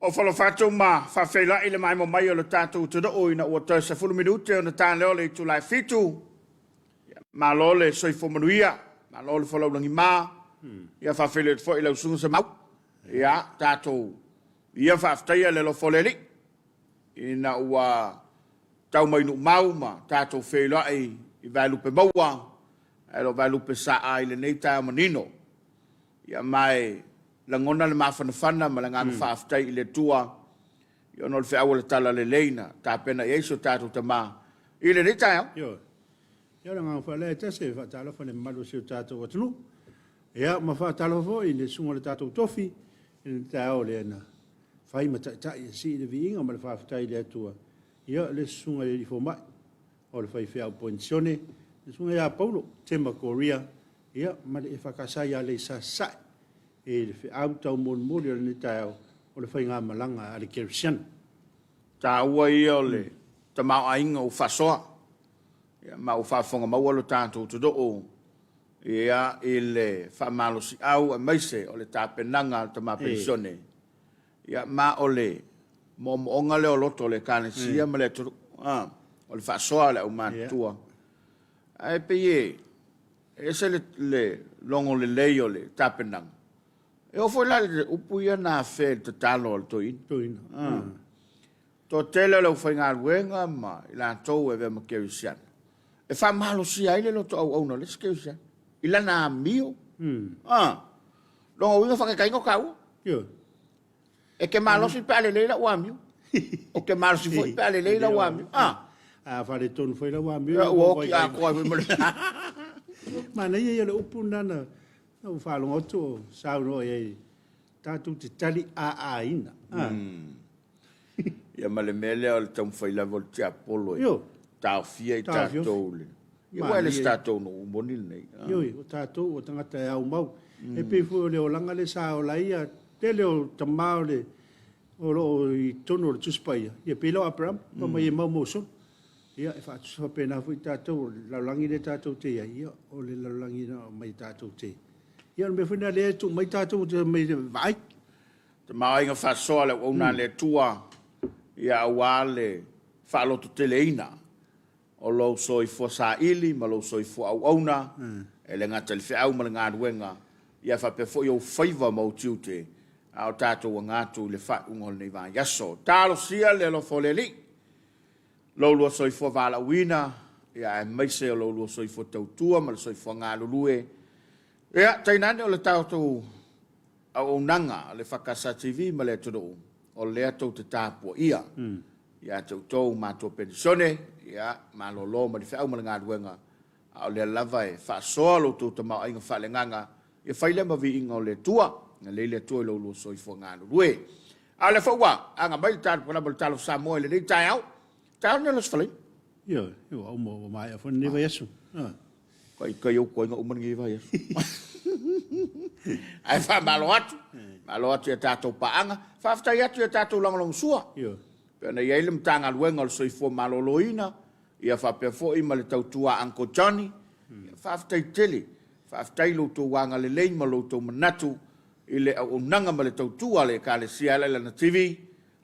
O Folofatu ma faafeiloai le maemo mai o le tatou atunuu ina ua toe 10 minute ona ta lea o le itula e 7. Malo le soifua manuia, malo le folau lagima. Ia faafeiloai atu foi i lau Susuga Semau. Ia tatou ia faafetaia le alofa o le Alii ina ua tau mai Nuumau ma tatou feiloai i Vaelupe Maua ae le o Vaelupe Saa i lenei taeao manino. Ia ma e lagona le mafanafana ma le agaga faafetai i le Atua ona o le feau o le talalelei na tapena i ai si o tatou tama i lenei taeao. Ioe. Ia o le agaga foi lea e tasi e faatalofa i le mamalu o si o tatou atunuu. Ia ma faatalofa foi i le susuga i le tatou tofi i le taeao lea na fai ma taitai e sii le viiga ma le faafetai i le Atua. Ia le susuga i le alii fomai o le faifeau penisione, le susuga ia Paulo Tema Koria, ia ma le EFKS i Aleisa Sasae i le feau taumolimoli o lenei taeao o le faigamalaga a le kerisiano. Taua ia o le tamaoaiga ua faasoa, ia, ma ua faafofoga maua lo tatou atunuu ia, i le faamalosiau aemaise o le tapenaga a le tama penisione. Ia, ma o le moomooga lea o loto o le Ekalesia ma le atunuu, o le faasoa a le aumatutua. Ae pei e ese le logo lelei o le tapenaga. E oo foi la i le upu ia na afea i le tatalo a le toeaina. Toeaina. Toatele o le aufaigaluega ma i latou e avea ma kerisiano, e faamalosia ai le loto auauna o le isi kerisiano i lana amio. Lona uiga faataitaiga o taua. E te malosi pe a lelei lau amio. Ou te malosi foi pe a lelei lau amio. A faaletonu foi lau amio. Ua oti atoa ai foi ma le... Manaia ia o le upu lena na ou faalogo atu o saunoa i ai, tatou te tali aaina. Ia ma le mea lea o le taumafai lava o le tiapolo e taofia i tatou le... Ia aua e le o se tatou nuu moni lenei. Ioe, o tatou o tagata e aumau. E pei foi o le olaga lea sa ola ai le tele o tama o le o lo o i totonu o le Tusi Paia, ia pei la o Aperama, fai mai e maumau solo. Ia e faatusa faapena foi tatou, o le lalolagi lea tatou te i ai, ia o le lalolagi na aumai tatou te... Ia o le mea foi lena lea e tuu mai tatou te omai e vaai. Tamaoaiga faasoa le auauna a le Atua, ia aua le faalototeleina o lou soifua saili ma lou soifua auauna, e le gata i le feau ma le galuega, ia faapea foi ou faiva ma ou tiute, a o tatou aga atu i le faaiuga o lenei vaiaso. Talosia le alofa o le Alii, lo oulua soifua valaauina, ia aemaise o lo oulua soifua tautua ma le soifua galulue. Ia, tainane o le tatou auaunaga a le EFKS TV ma le atunuu, o lea tou te tapuaia ia te outou matua penisione, ia malolo mai le feau ma le galuega, a o lea lava e faasoa lo outou tamaoaiga faaleagaga, ia fai lea ma viiga o le Atua, ina lei le Atua i lo oulua soifua galulue. A o lea foi ua aga mai le talukalama o le Talofa Samoa i lenei taeao, taeao lenei o le Aso Faraile. Ioe, ua uma ua maea foi lenei vaiaso. Taitai ou tuaiga uma lenei vaiaso. Ae faamalo atu, malo atu i a tatou paaga, faafetai atu i a tatou lagolagosua. Pei ona i ai le Matagaluega o le Soifua Maloloina, ia faapea foi ma le tautua a Uncle Johnny. Faafetai tele, faafetai i lo outou agalelei ma lo outou manatu i le auaunaga ma le tautua a le Ekalesia e ala i lana TV,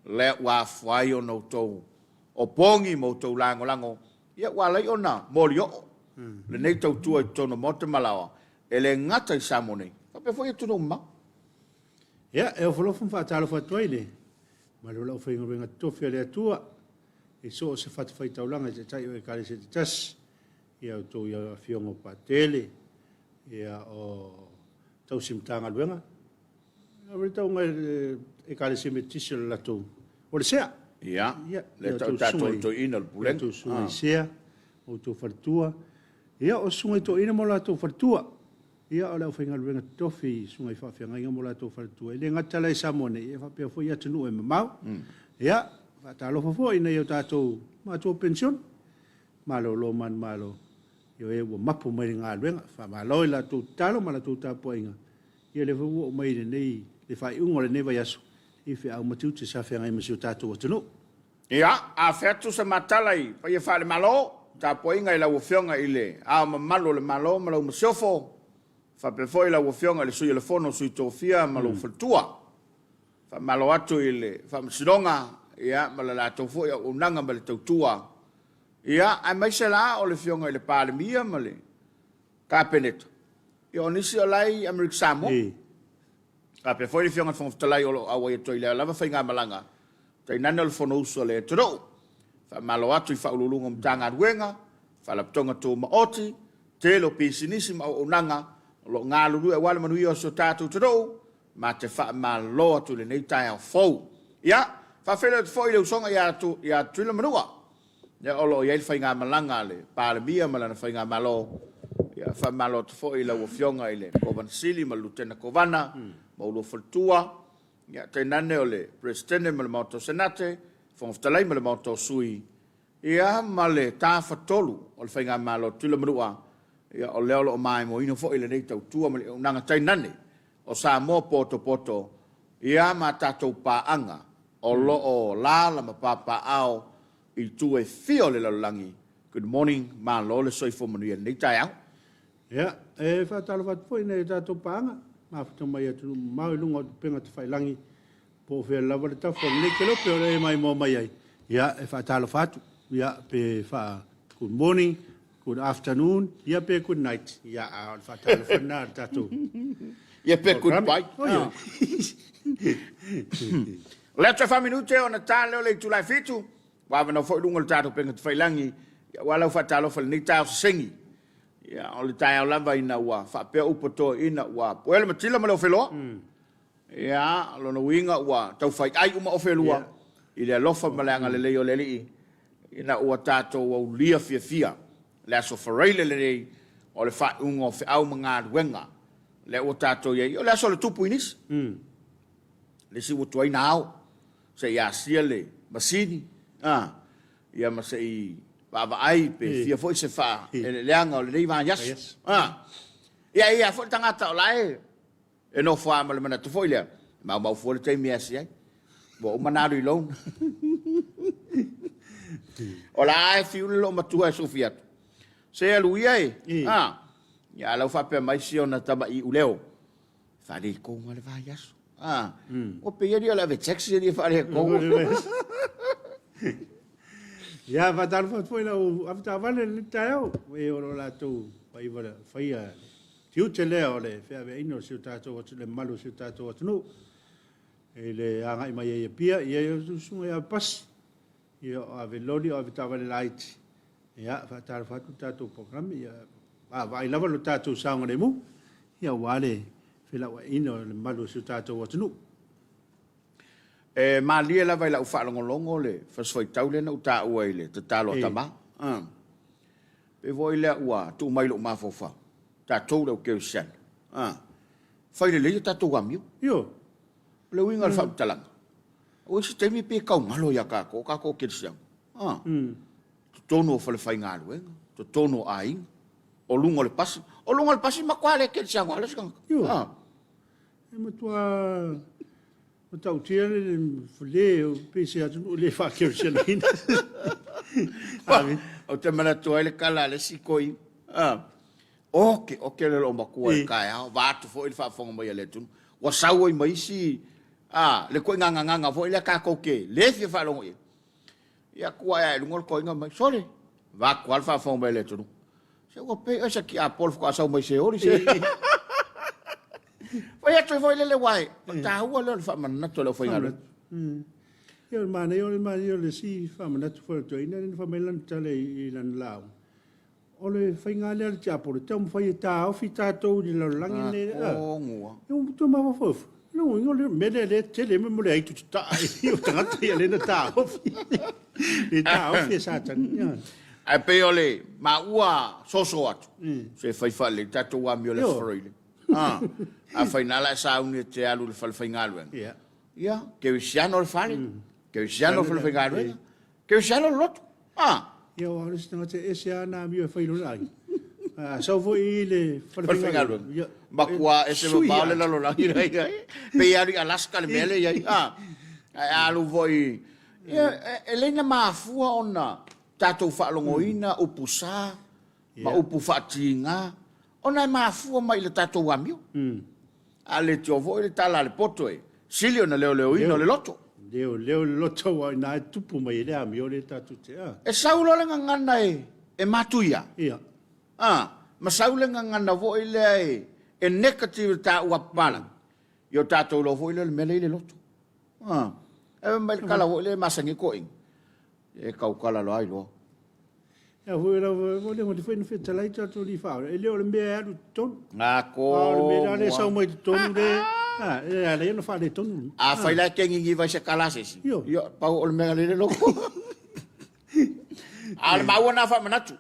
lea ua afua ai ona outou opogi ma outou lagolago Ia ua ala ai ona molioo lenei tautua i totonu o maota ma laoa, e le gata i Samoa nei, faapea foi atunuu mamao. Ia, e ofolofo ma faatalofa atu ai le mamalu o le aufaigaluega totofi a le Atua i so o se fatafaitaulaga i Taitai o Ekalesia taitasi, ia outou Afioga o Patele, ia o Tausi Matagaluega, O le tauga i le Ekalesia Metotisi o le latou, o le sea. Ia, lea tau tatou toeaina o le pulega. Outou susuga i sea, outou faletua. Ia, o susuga i toeaina ma o latou faletua. Ia, o le aufaigaluega totofi i susuga i faafeagaiga ma o latou faletua. E le gata la i Samoa nei, e faapea foi i atunuu e mamao. Ia, faatalofa foi i nai o tatou matua penisione. Malolo manumalo i o e ua mapu mai i le galuega. Faamalo i la outou tatalo ma la outou tapuaiga. Ia lea foi ua oo mai i lenei, le faaiuga o lenei vaiaso i feau ma tiute sa feagai ma si o tatou atunuu. Ia, afe atu se matala i paia faale-Malo, tapuaiga i lau Afioga i le Ao Mamalu o le Malo ma lau Masiofo, faapea foi lau Afioga i le Sui o le Fono a Sui Tofia ma lou faletua. Faamalo atu i le Faamasinoga ia ma le latou foi auaunaga ma le tautua, ia aemaise la o le Afioga i le Palemia ma le Kapeneta, ia o nisi o la e i Amerika Samoa. Faapea foi le Afioga i le Fofoga Fetalai o lo o auai atu ai i lea lava faigamalaga, tainane o le Fonousu a le atunuu. Faamalo atu i Ofisa Sili o Pulega o Matagaluega, Faalapotopotoga Tumaoti, tele o pisinisi ma auaunaga o lo o galulue aua le manuia o si o tatou atunuu, ma te faamalo atu i lenei taeao fou. Ia, faafeiloai atu foi i le usoga ia Tutuila Manua, ia o lo o i ai le faigamalaga a le Palemia ma lana faigamalo. Ia, faamalo atu foi i lau Afioga i le Kovana Sili ma le Lutena Kovana ma oulua faletua, ia, tainane o le Peresetene ma le Maota o Senate, Fofoga Fetalai ma le Maota o Sui, ia ma le Tafatolu o le Faigamalo a Tutuila Manua, ia o lea o lo o maimoaina foi lenei tautua ma le auaunaga, tainane o Samoa potopoto, ia ma tatou paaga o lo o alaala ma papaaao i itu e fia o le lalolagi. Good morning, malo le soifua manuia i lenei taeao. Ia, e faatalofa atu foi i nai a tatou paaga, mafuta mai atunuu mamao i luga o upega tafailagi, po o fea lava le tafa o lenei kelope o lo o e maimoa mai ai, ia, e faatalofa atu, ia, pe faa good morning, good afternoon, ia pe good night, ia, a o le faatalofa lena a le tatou Ia pe goodbye. O le atu e fa minute ona ta lea o le itula e 7, ua avanoa foi i luga o le tatou upega tafailagi, ia, aua lau faatalofa i lenei taeao sesegi. Ia, o le taeao lava ina ua faapea upu a toeaiina, ua puea le matila ma le ofeloa. Ia, o lona uiga ua tau faiai uma ofe e lua i le alofa ma le agalelei o le Alii, ina ua tatou aulia fiafia le aso faraile lenei o le faaiuga o feau ma galuega lea ua tatou i ai. O le aso o le tupu i nisi, le isi ua tuai na ao se i asia le masini, ia ma se i vaavaai pe fia foi se faaeleeleaga o lenei vaiaso. Ia, e i ai foi le tagata o la e E nofo lava ma le manatu foi lea, e maumau fua le taimi e asi ai. Ua uma ona alu i loan. O la e fiu le loomatua e sufi atu. Se alu ia e. Ha. Ia a lau faapea mai si ona tama'i iuleo. Faaletonu lava le vaiaso. Ha. Ua pei alii o le ave taxi alii e faaletonu. Ia, faatalofa atu foi i lau avetaavale i lenei taeao, e o lo o latou faia tiute lea o le feaveaiina o si o tatou atunuu, le mamalu o si o tatou atunuu i le agai mai ai i Apia, ia e susuga ia Pasi, ia o ave loli, o ave taavale laiti, ia faatalofa atu le tatou programe, ia vaavaai lava lo tatou saogalemu, ia aua le felauaiina o le mamalu o si o tatou atunuu. E malie lava i lau faalogologo le fasifuaitau lea na ou taua i le tatalo a tama. Pei foi lea ua tuu mai i lou mafaufau, tatou le au kerisiano, fai lelei a tatou amio. Ioe. O le uiga o le faamatalaga, o isi taimi pei e tau galo ia tatou, o tatou o kerisiano. Totonu o falefaigaluega, totonu o aiga, o luga o le pasi. O luga o le pasi matua le kerisiano lava le isi tagata. Ioe. E matua matautia le le pei se atunuu le faakerisianoina. Ou te manatu ai le tala a le isi toeaina, oke oke le loomatua i le taeao, vaeatu foi le faafofoga mai a le atunuu, ua sau ai ma isi le ituaiga gagana foi lea tatou te le fia faalogo i ai. Ia tu ae ae i luga le toeaina mai, sole, vaeatu lava le faafofoga mai a le atunuu. Se ua pei oe se tiapolo faatoa sau mai Seoli se. Fai atu ai foi lele aua o le taua lea o le faamanatu a le aufaigaluega. Ia o le manaia o le manaia o le isi faamanatu foi a le toeaina lea na fai mai lana tala i lana lauga, o le faiga lea a le tiapolo e taumafai e taofi tatou i le lalolagi lenei. Atonu lava. Ia ua toe mafaufau ifo, o lona uiga o le mea lea lea e tele ai mea o le aitu tataa o tagata ia lea na taofi. Le taofi e Satani. Ae pei o le maua soso atu, se fai faalelei tatou amio i le Aso Faraile. Afai na la e sauni e te alu i le fale faigaluega, ia, kerisiano le fale, kerisiano le fale faigaluega, kerisiano le lotu. Ia, aua o le isi tagata e ese lava ana amio e fai i lona aiga. A sau foi i le fale faigaluega, ia, matua ese mamao le lalolagi la i ai. Pei e alu i Alaska le mea lea e i ai. Ae a alu foi Ia, e lei na mafua ona tatou faalogoina upu sa ma upu faatiga, ona e mafua mai i le tatou amio. A le tio foi le tala a le poto e, Sili ona leoleoina o le loto. Leoleo le loto aua o ina e tupu mai ai le amio lea tatou te a. E sau loa le gagana e matuia. Ia. A, ma sau le gagana foi lea e negative e taua papalagi. Ia o tatou iloa foi lea o le mea lea i le loto. A, e fai mai le tala foi lea e masani ai toeaiina, e tautala loa iloa. Ia foi la foi le foi na fetalai tatou li fa e le o le mea e alu i totonu. A ko. A o le mea la le sau mai totonu le a e ala ia na faaletonu. A fai la ke ngigiva i se kala se isi. Io pau o le mea le le loko. A o le maua na faamanatu.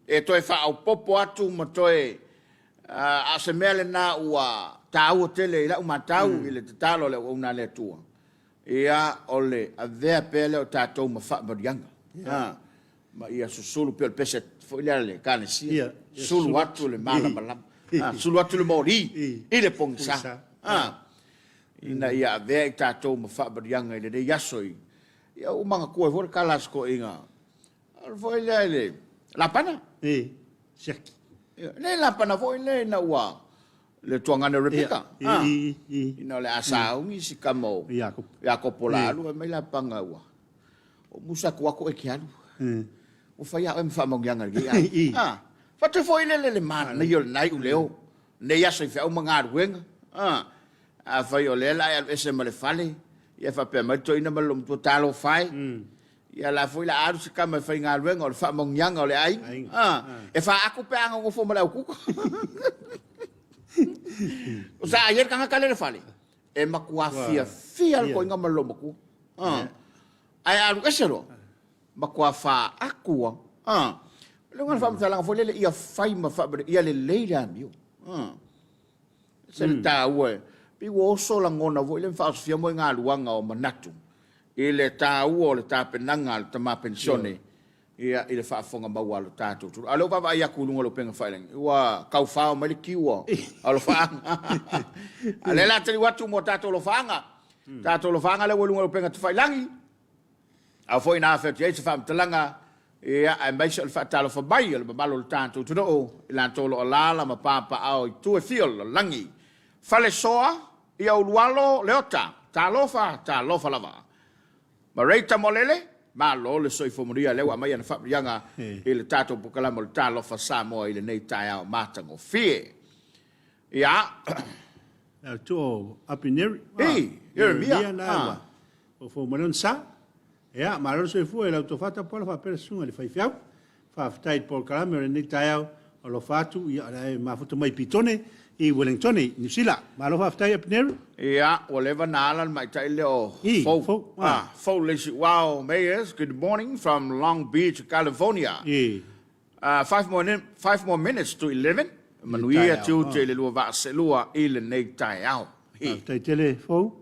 E toe faaopoopo atu ma toe a o se mea lena ua taua tele i lau matau i le tatalo a le auauna a le Atua. Ia, o le avea pea lea o tatou ma faamanuiaga. Yeah. Ma ia susulu pea o le pese foi lea a le Ekalesia. Yeah. Sulu atu le malamalama. Ah, sulu atu le moli i le pogisa. Ah, ina ia avea i tatou ma faamanuiaga i lenei aso i ia ua manatua ai foi le tala a si toeaina foi lea i le Lapana. E, siaki. Le Lapana foi lea ina ua le tuagana Rebeka. Ina o le a sauni si tama o Iakopo la alu, mai Lapana ua o Musa atu atu e ke alu. Ua fai a oe ma faamauniaga lenei aiga. Ah, fatu foi le le manaia o lenai uleo. Nei aso i feau ma galuega. Ah, afai o lea la e alu ese ma le fale, ia faapea mai le toeaina ma le loomatua, talofa e. Ia la foi la alu se tama e faigaluega o le faamauniaga o le aiga. Ah, e faatu pe a nonofo ma le aukuka. O sa ai le tagata le fale. E matua fiafia le toeaina ma le loomatua. Ah. Ae alu ese loa, matua faatu lava. Ah. O le uiga o le faamatalaga foi lele ia fai ma faamanuia, ia lelei le amio. Ah. Se le taua e pei ua oso lagona foi lea ma faaosofia moegaluaga o manatu i le taua o le tapenaga a le tama penisione ia i le faafofoga maua a lo tatou atunuu. A o lea ua vaavaai atu i luga o le upega failagi, ua taufao mai le kiu a alofaaga. A o lea o le a taliu atu mo tatou alofaaga. Tatou alofaaga lea ua i luga o le upega tafailagi. Ao foi ina afe atu i ai se faamatalaga, ia, aemaise o le faatalofa mai o le mamalu o le tatou atunuu i latou o lo o alaala ma papaaao i itu e fia o le lalolagi. Falesoa, ia Ulualo, Leota, talofa, talofa lava. Mareita Molele, malo le soifua manuia, lea ua aumai ana faamanuiaga i le tatou polokalame o le Talofa Samoa i lenei taeao matagofie. Ia. Lau tu o Abineri. Ei, Ieremia. Na, Foufou mai lona sa. Ia, malo le soifua i la outou faatapuala faapea le susuga i le faifeau. Faafetai i le polokalame o lenei taeao, alofa atu, ia o le a e mafuta mai i Pitone i Wellingtone, Niu Sila. Malo faafetai Abineri. Ia, ua leva na ala le maita'i lea o Fou. Fou. Ah, Fou le isi uao Mayers, good morning from Long Beach, California. 5 more minutes to 11. Manuia tiute i le lua vaa seelua i lenei taeao. Faafetai tele Fou.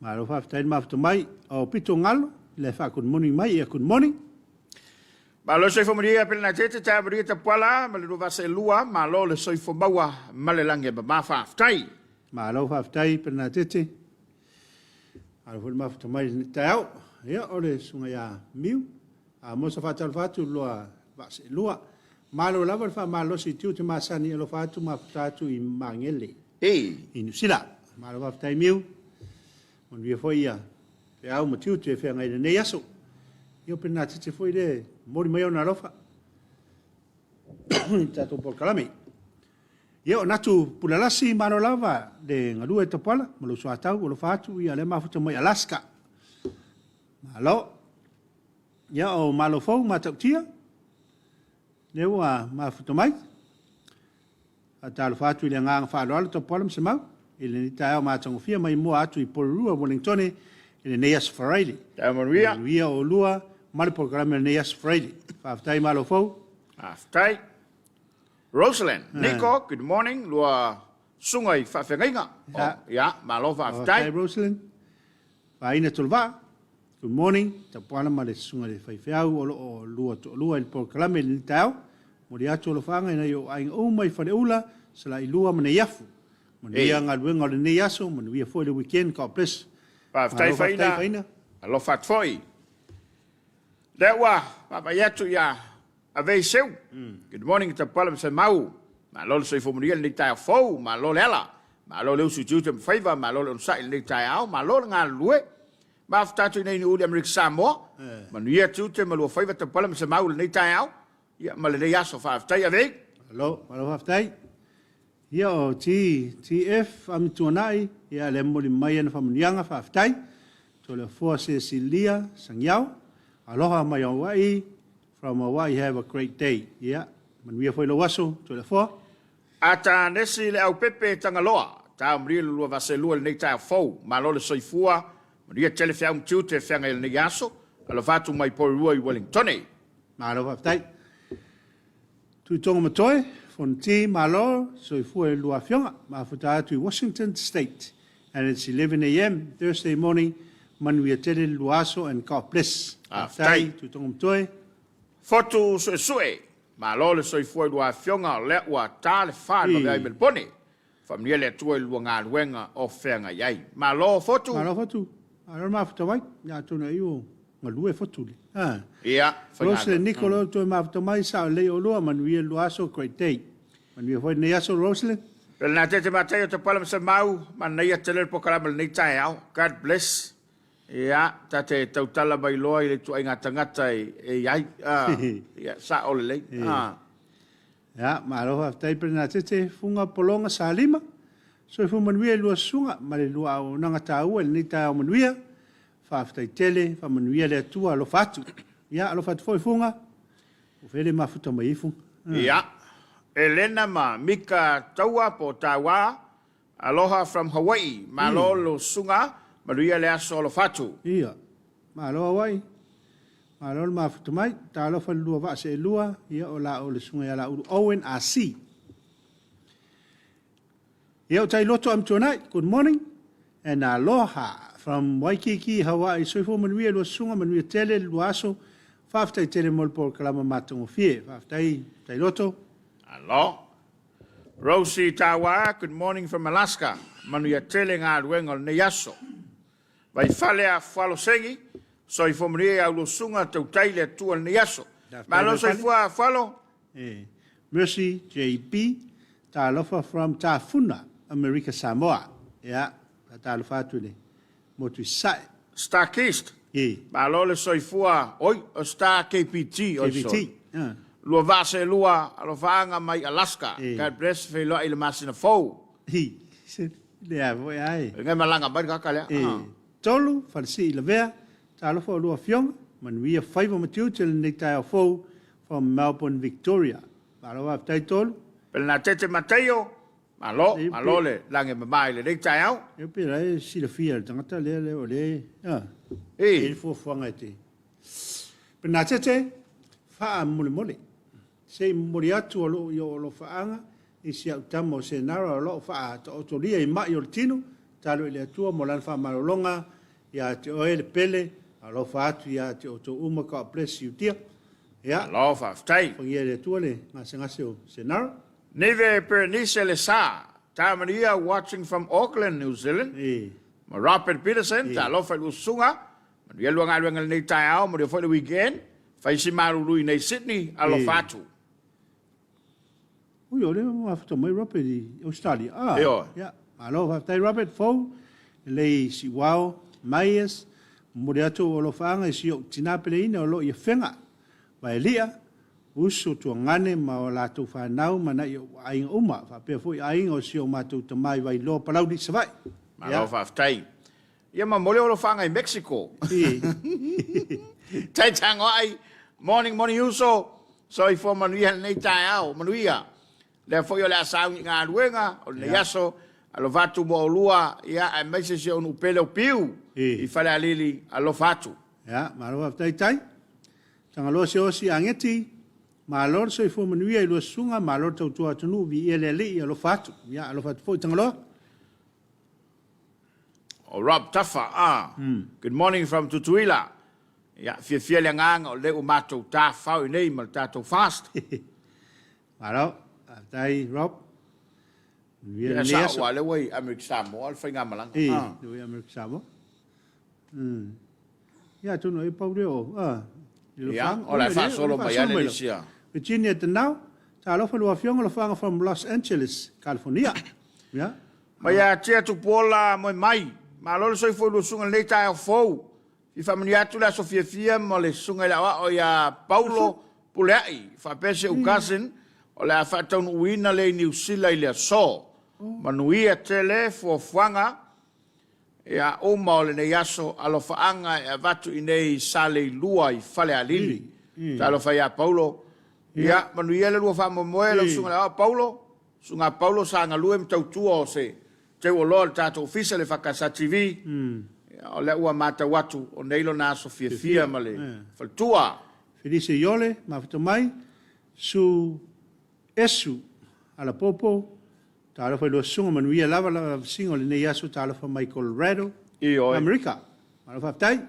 Malo faafetai le mafuta mai. O pito galo, le fa good morning mai, ia good morning. Malo soifua manuia pele na tete taeao manuia Tapuala ma le lua vaa seelua, malo le soifua maua ma le lagi e mama faafetai. Malo faafetai Pele Malo foi le mafuta mai le taeao. Ia o le susuga ia Miu. A mo sa faatalofa atu loa vaa seelua. Malo lava le faamalosi i tiute masani alofa atu mafuta atu i Magele. Ei. I Niu Sila. Malo faafetai Miu. Manuia foi ia feau ma tiute e feagai i lenei aso. Ia pe na tete foi le momoli mai ona alofa i tatou polokalame. Ia o Natu Pulalasi, malo lava le galue Tapuala ma lou soatau, alofa atu ia lea mafuta mai Alaska. Malo. Ia o Malo Fou Matautia, lea ua mafuta mai. Faatalofa atu i le agaga faaaloalo Tapuala ma Semau i lenei taeao matagofie mai mua atu i Porirua, Wellingtone i lenei aso Faraile. Taeao manuia. Manuia oulua ma le polokalame o lenei aso Faraile. Faafetai Malo Fou. Faafetai. Rosalind, Nico, good morning, lua susuga i faafeagaiga. Ia, malo faafetai. Faafetai Rosalind. Faaina Toluvaa, good morning, Tapuala ma le susuga i le faifeau o lo o lua toalua i le polokalame i lenei taeao. Momoli atu alofaaga i nai ou aiga uma i Faleula, Salailua ma Neiafu. Manuia galuega o lenei aso, manuia foi le weekend, God bless. Faafetai Faina. Faina. Alofa atu foi. Lea ua vaavaai atu ia Avei Seu. Good morning Tapuala ma Semau. Malo le soifua manuia i lenei taeao fou, malo le ala. Malo le usu i tiute ma faiva, malo le onosai i lenei taeao, malo le galulue. Mafuta atu i inei i Nuuuli Amerika Samoa. Manuia tiute ma lua faiva taupala ma se mau i lenei taeao, ia ma lenei aso. Faafetai Avei. Malo, malo faafetai. Ia o TTF Amituanai, ia lea momoli mai ana faamanuiaga, faafetai. Toleafoa Sesilia Sagiao, aloha mai Hawaii, from Hawaii have a great day. Ia, manuia foi lou aso, Toleafoa. Atanesi Leaupepe Tagaloa, tao malie le lua vase lua i lenei taeao fou. Malo le soifua, manuia tele feau ma tiute e feagai i lenei aso. Alofa atu mai Porirua i Wellingtone. Malo faafetai. Tuitoga Matoe, Fonoti, malo soifua i lua afioga. Mafuta atu i Washington State and it's 11 a.m. Thursday morning. Manuia tele le lua aso and God bless. Faafetai. Tuitoga Matoe. Fotu Suesue, malo le soifua i lua afioga, o lea ua ta le fa i le vaveai Melebone. Faamanuia le Atua i le lua galuega o feagai ai. Malo Fotu. Malo Fotu. Malo le mafuta mai. Ia atonu ai o galue Fotu le. Ah. Ia, Rosalind Nicolo toe mafuta mai sao lelei oulua, manuia le lua aso, great day. Manuia foi lenei aso Rosalind. Bernadette Mataio Tapala ma Semau, manaia tele le polokalame i lenei taeao. God bless. Ia, ta te tautala mai loa i le ituaiga tagata e i ai. Ia, sao lelei. Ia, malo faafetai Bernadette, Fuga Pologa Salima. Soifua manuia i lua susuga ma le lua auaunaga taua i lenei taeao manuia. Faafetai tele, faamanuia le Atua, alofa atu. Ia, alofa atu foi Fuga. O fea le mafuta mai ai Fuga? Ia, Elena ma Mika Taua po o Taua, aloha from Hawaii. Malo lou susuga, manuia le aso, alofa atu. Ia, malo Hawaii. Malo le mafuta mai. Talofa i le lua vaa seelua, ia o la o le susuga ia Laulu Owen RC. Ia o Tailoto Amituanai, good morning and aloha from Waikiki, Hawaii. Soifua manuia i lua susuga, manuia tele le lua aso. Faafetai tele mo le polokalama matagofie. Faafetai Tailoto. Alo. Rosie Tawa, good morning from Alaska. Manuia tele galuega o lenei aso. Vaifale a Fualosegi, soifua manuia i a ulua susuga, tautai le Atua i lenei aso. Malo soifua Fualo. Mercy JB, talofa from Tafuna, Amerika Samoa. Ia, faatalofa atu i le motu i Sasae. Starkist, malo le soifua, oi, o Star KPT, oi sorry. Lua vaa seelua, alofaaga mai Alaska. God bless, feiloai i le masina fou. Lea foi ai. E ngai malaga mai le tagata lea. Tolu, Falesii Lavea, talofa o lua afioga, manuia faiva ma tiute lenei taeao fou from Melbourne, Victoria. Malo faafetai Tolu. Pelenatete Mataio, malo, malo le lagi e mama i lenei taeao. E pei la e silafia e le tagata lea lea o lea e i ai le fuafuaga e te. Pelenatete, faamolemole, se i momoli atu o loo i ou alofaaga i si au tama o Senara o loo faataotolia i mai o le tino, talo i le Atua mo lana faamalologa ia te oe le pele, alofa atu ia te outou uma, God bless you dear. Ia. Malo faafetai. Alofagia e le Atua le gasegase o Senara. Nive Bernice Lesa, Tamaria watching from Auckland, New Zealand. Ma Robert Peterson, talofa i lua susuga, manuia lua galuega i lenei taeao, manuia foi le weekend, fai si malulu i nei Sydney, alofa atu. Ui, o lea ua mafuta mai Robert i Australia. Ah, Ioe. Ia, malo, faafetai Robert Fou, lelei Siuao, Myers, momoli atu ou alofaaga i si ou tina peleina o lo o i Afega, Vaelia, uso, tuagane ma o latou fanau ma nai ou aiga uma, faapea foi aiga o si o matou tama i Vailoa Palauli, Savaii. Malo faafetai. Ia ma momoli ou alofaaga i Mexico. Taitagoai, morning morning uso, soifua manuia lenei taeao, manuia. Lea foi o le a sauni i galuega o lenei aso, alofa atu mo oulua, ia aemaise si ou nuu pele o Piu i Falealili, alofa atu. Ia, malo faafetai Tai. Tagaloa Siaosi Ageti, malo le soifua manuia i lua susuga, malo le tautua atunuu, viia le Alii, alofa atu. Ia, alofa atu foi Tagaloa. O Rob Tafa, ah, good morning from Tutuila. Ia, fiafia le agaga o lea ua matou tafao i nei ma le tatou fast. Malo, faafetai Rob. Manuia Ia lenei sao, aso. aua o lea ua i Amerika Samoa le faigamalaga. E, lea ua i Amerika Samoa. Ia, atonu ai pau lea o, ah, le Ia, lofaga. o le a Oi, faasolo o le a mai lava faasolo le mai lisi a. Virginia Tanau, talofa i lua afioga, lofaga from Los Angeles, California. Ia. Ma ia tia Tupuola moe mai. Malo le soifua i lua susuga i lenei taeao fou. Fia faamanuia atu le aso fiafia ma le susuga i le aoao ia Paulo Pulea'i faapea si ou cousin o le a faataunuuina lea i Niu Sila i le aso. Manuia tele fuafuaga ia uma o lenei aso alofaaga e avatu i nei i Saleilua i Falealili. Talofa ia Paulo. Ia manuia le lua faamoemoe lau susuga i le aoao Paulo. Susuga Paulo sa galue ma tautua o se teuoloa o le tatou ofisa le EFKS TV. O lea ua matau atu o nei lona aso fiafia ma le faletua. Felise Iole, mafuta mai, Su Esu Alapopo, talofa i lua susuga manuia lava lavasiga o lenei aso talofa mai Colorado, Amerika. Malo faafetai.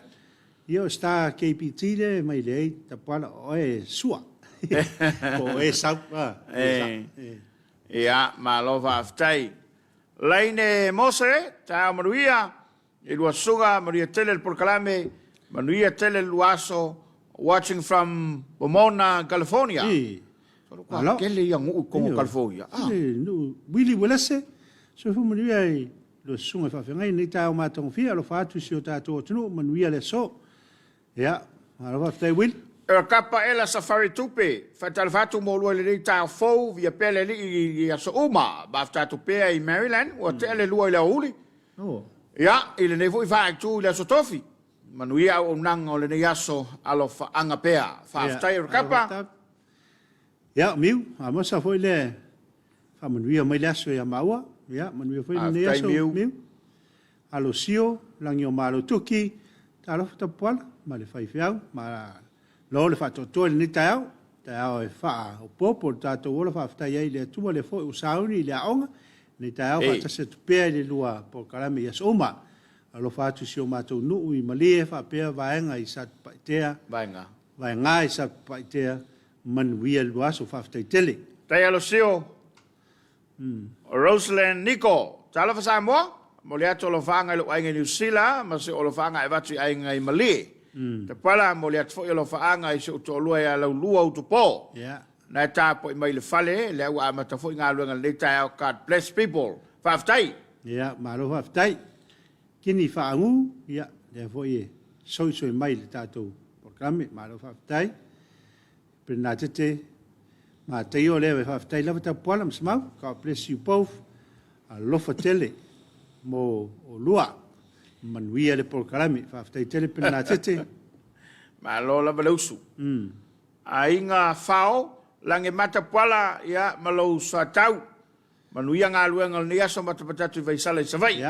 Ia o Star KPT le mai leai Tapuala o oe e sua. Po o oe e sau. Ia, malo faafetai. Laine Mose, taeao manuia i lua susuga, manuia tele le polokalame, manuia tele le lua aso, watching from Pomona, California. Malo. Tele ia nuu i totonu o California. Nuu Willie Welese, soifua manuia i Lua susuga i faafeagai lenei taeao matagofie, alofa atu i si o tatou atunuu, manuia le aso. Ia, malo faafetai Willie. E kapa ela safari tupe, faatalofa atu mo lua i lenei taeao fou, via pea le Alii i aso uma, mafuta atu pea i Maryland, ua tea le 2 i le aoauli. Ia, i lenei foi faaitu i le aso Tofi, manuia auaunaga o lenei aso, alofaaga pea. Faafetai Erikapa. Ia, Miu, Amosa foi lea faamanuia mai le aso ia maua. Ia, manuia foi lenei aso, Miu. Miu. Alo Sio, lagi o Malo Tuki, talofa Tapuala ma le faifeau, ma lo le faatoatoa i lenei taeao. Taeao e faaopoopo le tatou ola faafetai ai i le Atua lea foi ua sauni i le aoga. Lenei taeao faatasi atu pea i le lua polokalame i aso uma. Alofa atu i si o matou nuu i Malie faapea vaega i Satupaitea. Vaega. Vaega i Satupaitea. Manuia le lua aso, faafetai tele. Tai Alosio, Roseland Niko, Talofa Samoa, momoli atu alofaaga i lou aiga i Niu Sila ma si ou alofaaga e avatu i aiga i Malie. Tapuala, momoli atu foi alofaaga i si ou toalua ia Laulua Utupo. Na e tapuai mai i le fale, lea ua amata foi galuega i lenei taeao, God bless people. Faafetai. Ia, malo faafetai. Kini Faagū, ia, lea foi e soisoi mai i le tatou polokalame, malo faafetai. Bernadette Mataio lea e faafetai lava Tapuala ma Semau, God bless you both, alofa tele mo olua, manuia le polokalame, faafetai tele Bernadette. Malo lava le usu. Aiga Fao, Lagima Tapuala, ia, ma lou soatau. Manuia galuega o lenei aso matapata atu i Vaisala i Savaii.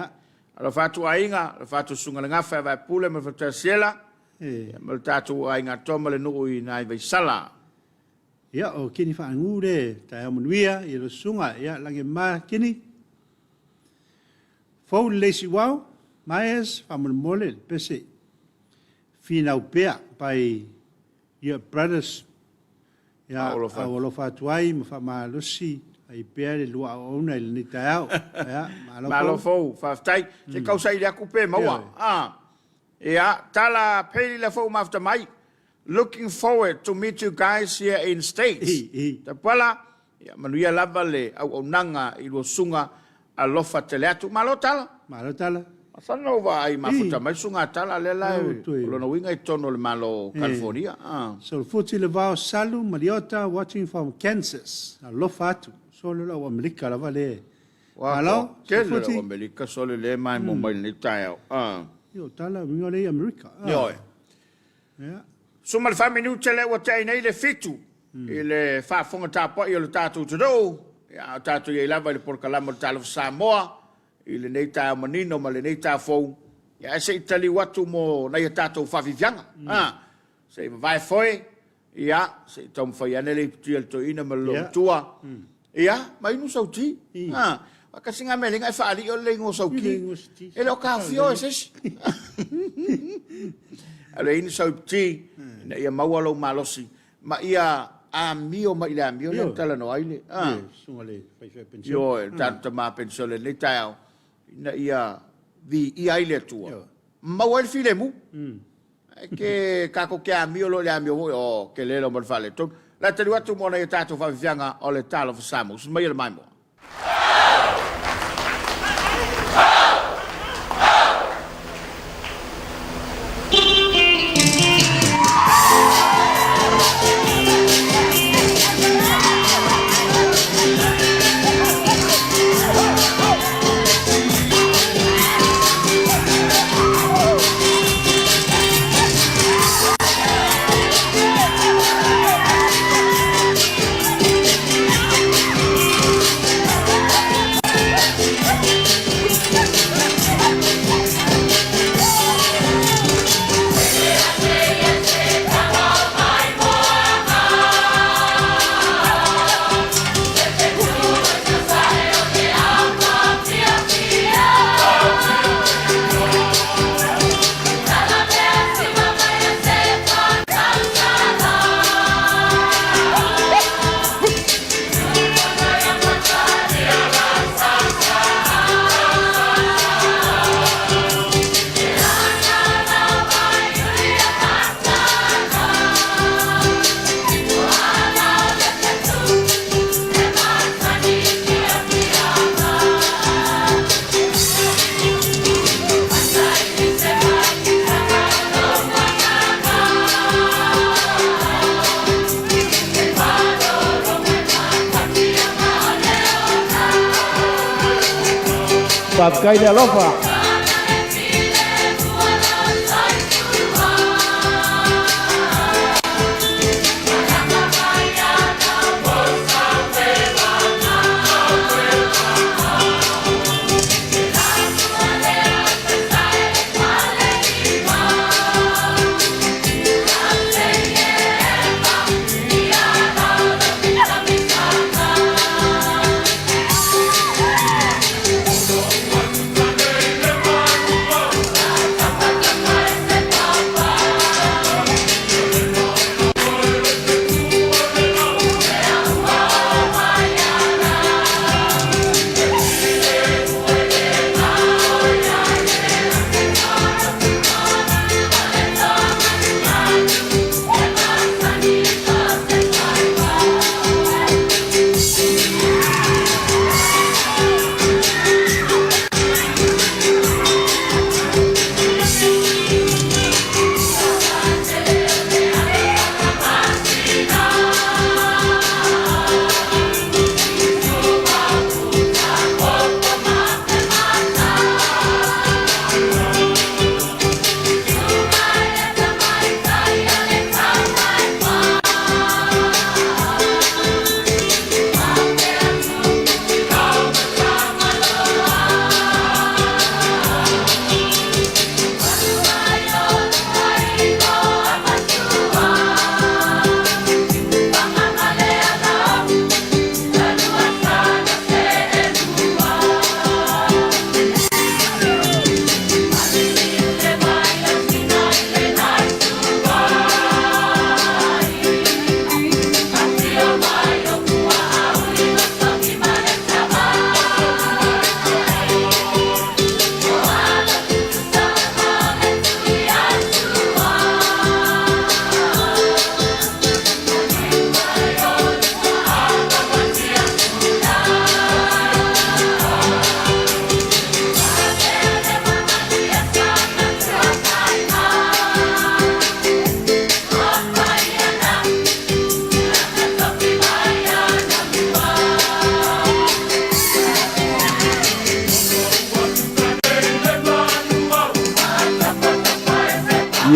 Alofa atu aiga, alofa atu Susuga le Gafa ia Vaepule ma le Faletua Siela, ia ma le tatou aiga atoa ma le nuu i ina i Vaisala. Ia, o Kini Faanuu le taeao manuia i lau susuga, ia lagima Kini. Fou lelei Siuao, Myers, faamolemole le pese finau pea by Your brothers, ia, au alofa atu ai ma faamalosi ai pea le lua auauna i lenei taeao. Ia, malo Malo fou. Faafetai. Se i tau saili atu pe maua. Ah. Ia, tala Peli la fou mafuta mai. Looking forward to meet you guys here in States. Tapuala, ia manuia lava le auaunaga i lua susuga alofa tele atu. Malo tala. Malo tala. Masalo na ou vaai mafuta mai susuga tala lea la o lona uiga i totonu o le Malo o California. Solofuti le vao Salu Maliota watching from Kansas. Alofa atu. Sole lau Amerika lava le. Malo. Tele lau Amerika sole le maemo mai lenei taeao. Io tala uiga le i Amerika. Ioe. 14 minute lea ua tea nei le 7 i le faafofoga tapuai o le tatou atunuu, a o tatou i ai lava i le polokalame o le Talofa Samoa i lenei taeao manino ma lenei taeao fou, ae se i taliu atu mo nai a tatou faafiafiaga. Se i vavae foe, ia, se i taumafai ane le iputi a le toeaina ma le loomatua. Ia, ma inu sau ti. Kasi nga mea lenga e faalii o le igoa sau ki. E le o taofia oe e se isi. Alu e inu sau ti, ina ia maua lou malosi, ma ia amio mai i le amio lea na talanoa ai le. Ioe, le tatou tama penisione i lenei taeao, ina ia viia ai le Atua. Maua ai le filemu. Ae ke tatou te amio loa i le amio foi, oh, tele lou ma le faaletonu. O le a taliu atu mo nai a tatou faafiafiaga o le Talofa Samoa. Usu maia le maimoa. Faafetai le alofa.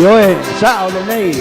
Ioe, sao lenei.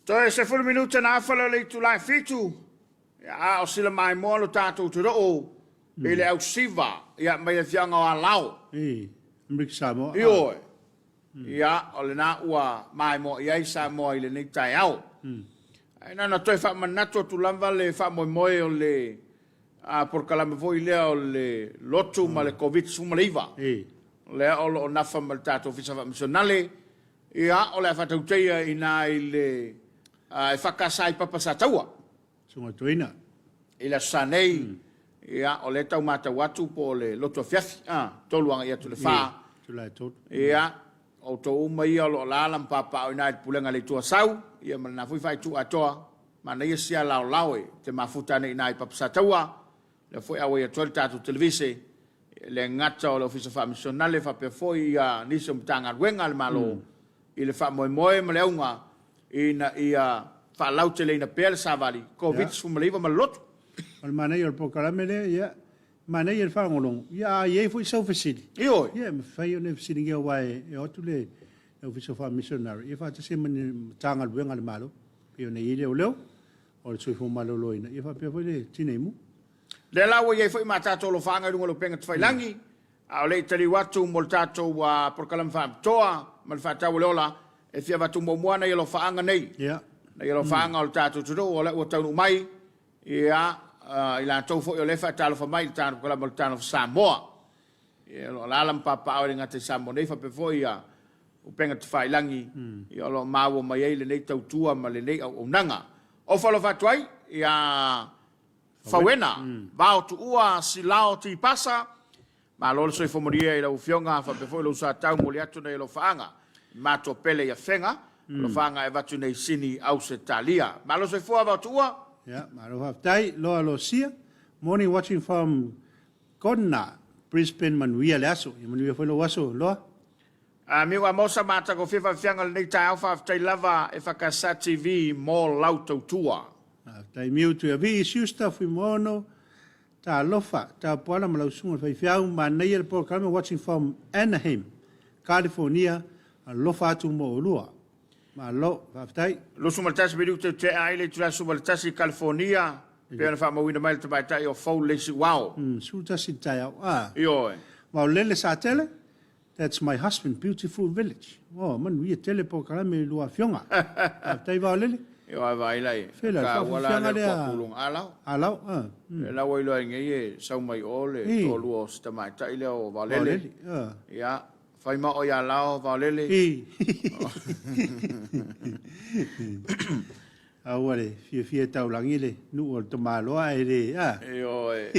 Toe 10 minute na afa lea o le itula e 7, a o sila maimoa lo tatou tuloo i le ausiva ia mai le afioaga o Alao. I Amerika Samoa. Ioe. Ia, o lena ua maimoa i ai Samoa i lenei taeao. Ae na ona toe faamanatu atu lava le faamoemoe o le polokalame foi lea o le lotu ma le Koviti-19. Lea o lo o nafa ma le tatou Ofisa Faamisionale. Ia, o le a faatauteia i ina i le EFKS i Papa Sataua. Susuga Toeaina. I le Aso Sa nei. Ia, o lea e tau matau atu po o le lotu afiafi, a, 3 agai atu i le 4. Itula e 3. Ia, o outou uma ia o lo o alaala ma papaaao i ina i le Pulega a le Itu o Asau, ia ma lena foi faaitu atoa, manaia si alaolao e te mafuta ane i ina i Papasataua, lea foi e auai atu ai le tatou televise, e le gata o le Ofisa Faamisionale faapea foi ia nisi o Matagaluega a le Malo i le faamoemoe ma le auga ina ia faalauteleina pea le savali Koviti-19 ma le lotu. O le manaia o le polokalame lea, ia, manaia le faalogologo, ia a i ai foi sau fesili, Ioe. ia e mafai ona e fesiligia aua e o atu le Ofisa Faamisionare ia faatasi ai ma ni Matagaluega a le Malo, pei ona i ai Leoleo, o le Soifua Maloloina, ia faapea foi le Tinei Mu. Lea la ua i ai foi ma tatou alofaaga i luga o le upega tafailagi, a o le i taliu atu mo le tatou polokalame faapitoa ma le faatau o le ola, e fia avatu muamua nai alofaaga nei. Nai alofaaga o le tatou atunuu o lea ua taunuu mai, ia, i latou foi o lea e faatalofa mai i le tatou polokalame o le Talofa Samoa. Ia, o lo o alaala ma papaaao e le gata i Samoa nei faapea foi ia upega tafailagi, ia o lo o maua mai ai lenei tautua ma lenei auaunaga. Ofo alofa atu ai ia Fauena, Vao Tuua, Silao Tipasa, malo le soifua manuia i lau Afioga faapea foi lou sa tau momoli atu nai alofaaga i matua pele i Afega, alofaaga e avatu nei Sini Ausetalia. Malo soifua Vao Tuua. Ia, malo faafetai. Loa Losia, morning watching from Kona, Brisbane, manuia le aso. Ia manuia foi lou aso, Loa. Amiu Amosa ma Atagofie Faafiafiaga o lenei taeao faafetai lava e Whakasa TV mo lau tautua. Faafetai Miu Tuiavii, Schuster, Fuimaono, Talofa, Tapuala ma lau susuga i le faifeau, manaia le polokalame watching from Anaheim, California, alofa atu mo oulua. Malo, faafetai. 21 minute tea ai le itula 11 i California, pei ona faamauina mai le tamaitai o Fou Leisi Uao. 11 i le taeao. Ah. Ioe. Vaolele Satele, That's my husband, beautiful village. Oh, manuia tele polokalame i lua afioga. Faafetai Vaolele. Ioe vaai lai. Fela, Ka ua la faafiafiaga lea lea. kuapulunga alao. Alao, ah. Le la ua iloa ai nei e sau mai o le toalua o si tamaitai lea o Vaolele. Vaolele, ah. Ia, fai ma o ia lao Vaolele. I. Aua le fiafia e taulagi le nuu o le tamaloa ae le, ah. Ioe,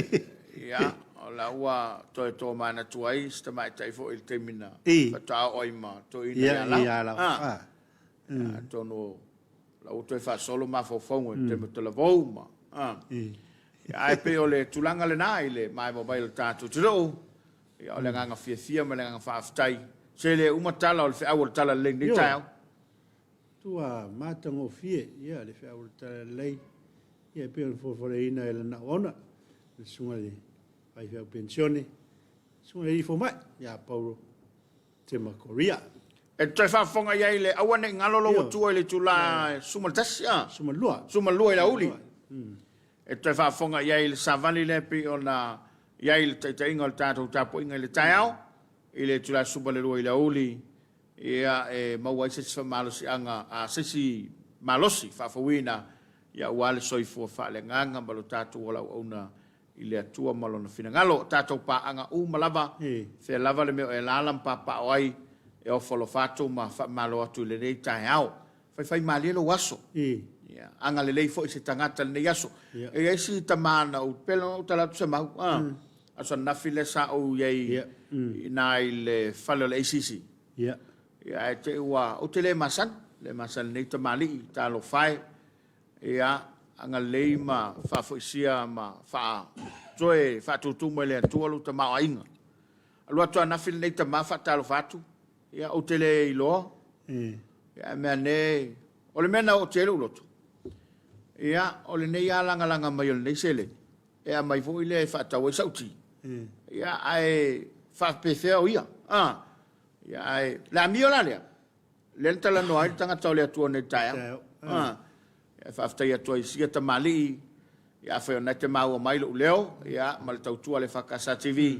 ia, o la ua toe tomanatu ai si tamaitai foi i le taimi na faatoa oo ai ma toeaina Ia, ia Lao. ia Lao, Ah. ah. Atonu o la ua toe faasolo mafaufauga i le taimi o talavou ma, ah. Ia, ae pei o le tulaga lena i le maeva mai o le tatou atunuu, ia, o le agaga fiafia ma le agaga faafetai. Se le uma tala o le feau o le Talalelei i lenei Ioe. taeao. Tua matagofie ia le feau o le Talalelei ia e pei ona folafoleina e lana auauna, le Susuga i le Faifeau Penisione, Susuga i le Alii Fomai ia Paulo Tema Koria. E toe faafofoga i ai le aua ne i galo lou Ioe. atua i le itula 11, a? 12. 12 i le aoauli. E toe faafofoga i ai le savali lea e pei ona i ai le taitaiga o le tatou tapuaiga i le taeao, i le itula 12 i le aoauli, ia e maua ai se isi faamalosiaga, a se isi malosi faafouina, ia aua le soifua faaleagaga ma lo tatou ola auauna i le Atua ma Lona finagalo. O tatou paaga uma lava, fea lava le mea o e alaala ma papaaao ai, e ofo alofa atu ma faamalo atu i lenei taeao. Faifai malie lou aso. Ia, agalelei foi se tagata i lenei aso. E i ai si tama na ou, pei ona ou tala atu se mau, a, aso ananafi lea sa ou i ai i ina i le fale o le ACC. Ia, ae te i ua, ou te le masani, le masani i lenei tamalii, talofa e. Ia, agalelei ma faafoisia ma faa, toe faatutu mai le Atua lou tamaoaiga. Alu atu ananafi lenei tama faatalofa atu, ia, ou te le iloa. Ia, ae mea ane, o le mea na oo atu ai lou loto, ia, o lenei lava lagalaga mai o lenei seleni, e aumai foi lea e faatau ai sau ti. Ia, ae faapefea o ia? A, ia, ae, le amio la lea, lea na talanoa ai le tagata o le Atua nei i le taeao. A, ia, e faafetai atu ai i sia tamalii, ia, afai o lena e te maua mai lou leo, ia, ma le tautua a le EFKS TV,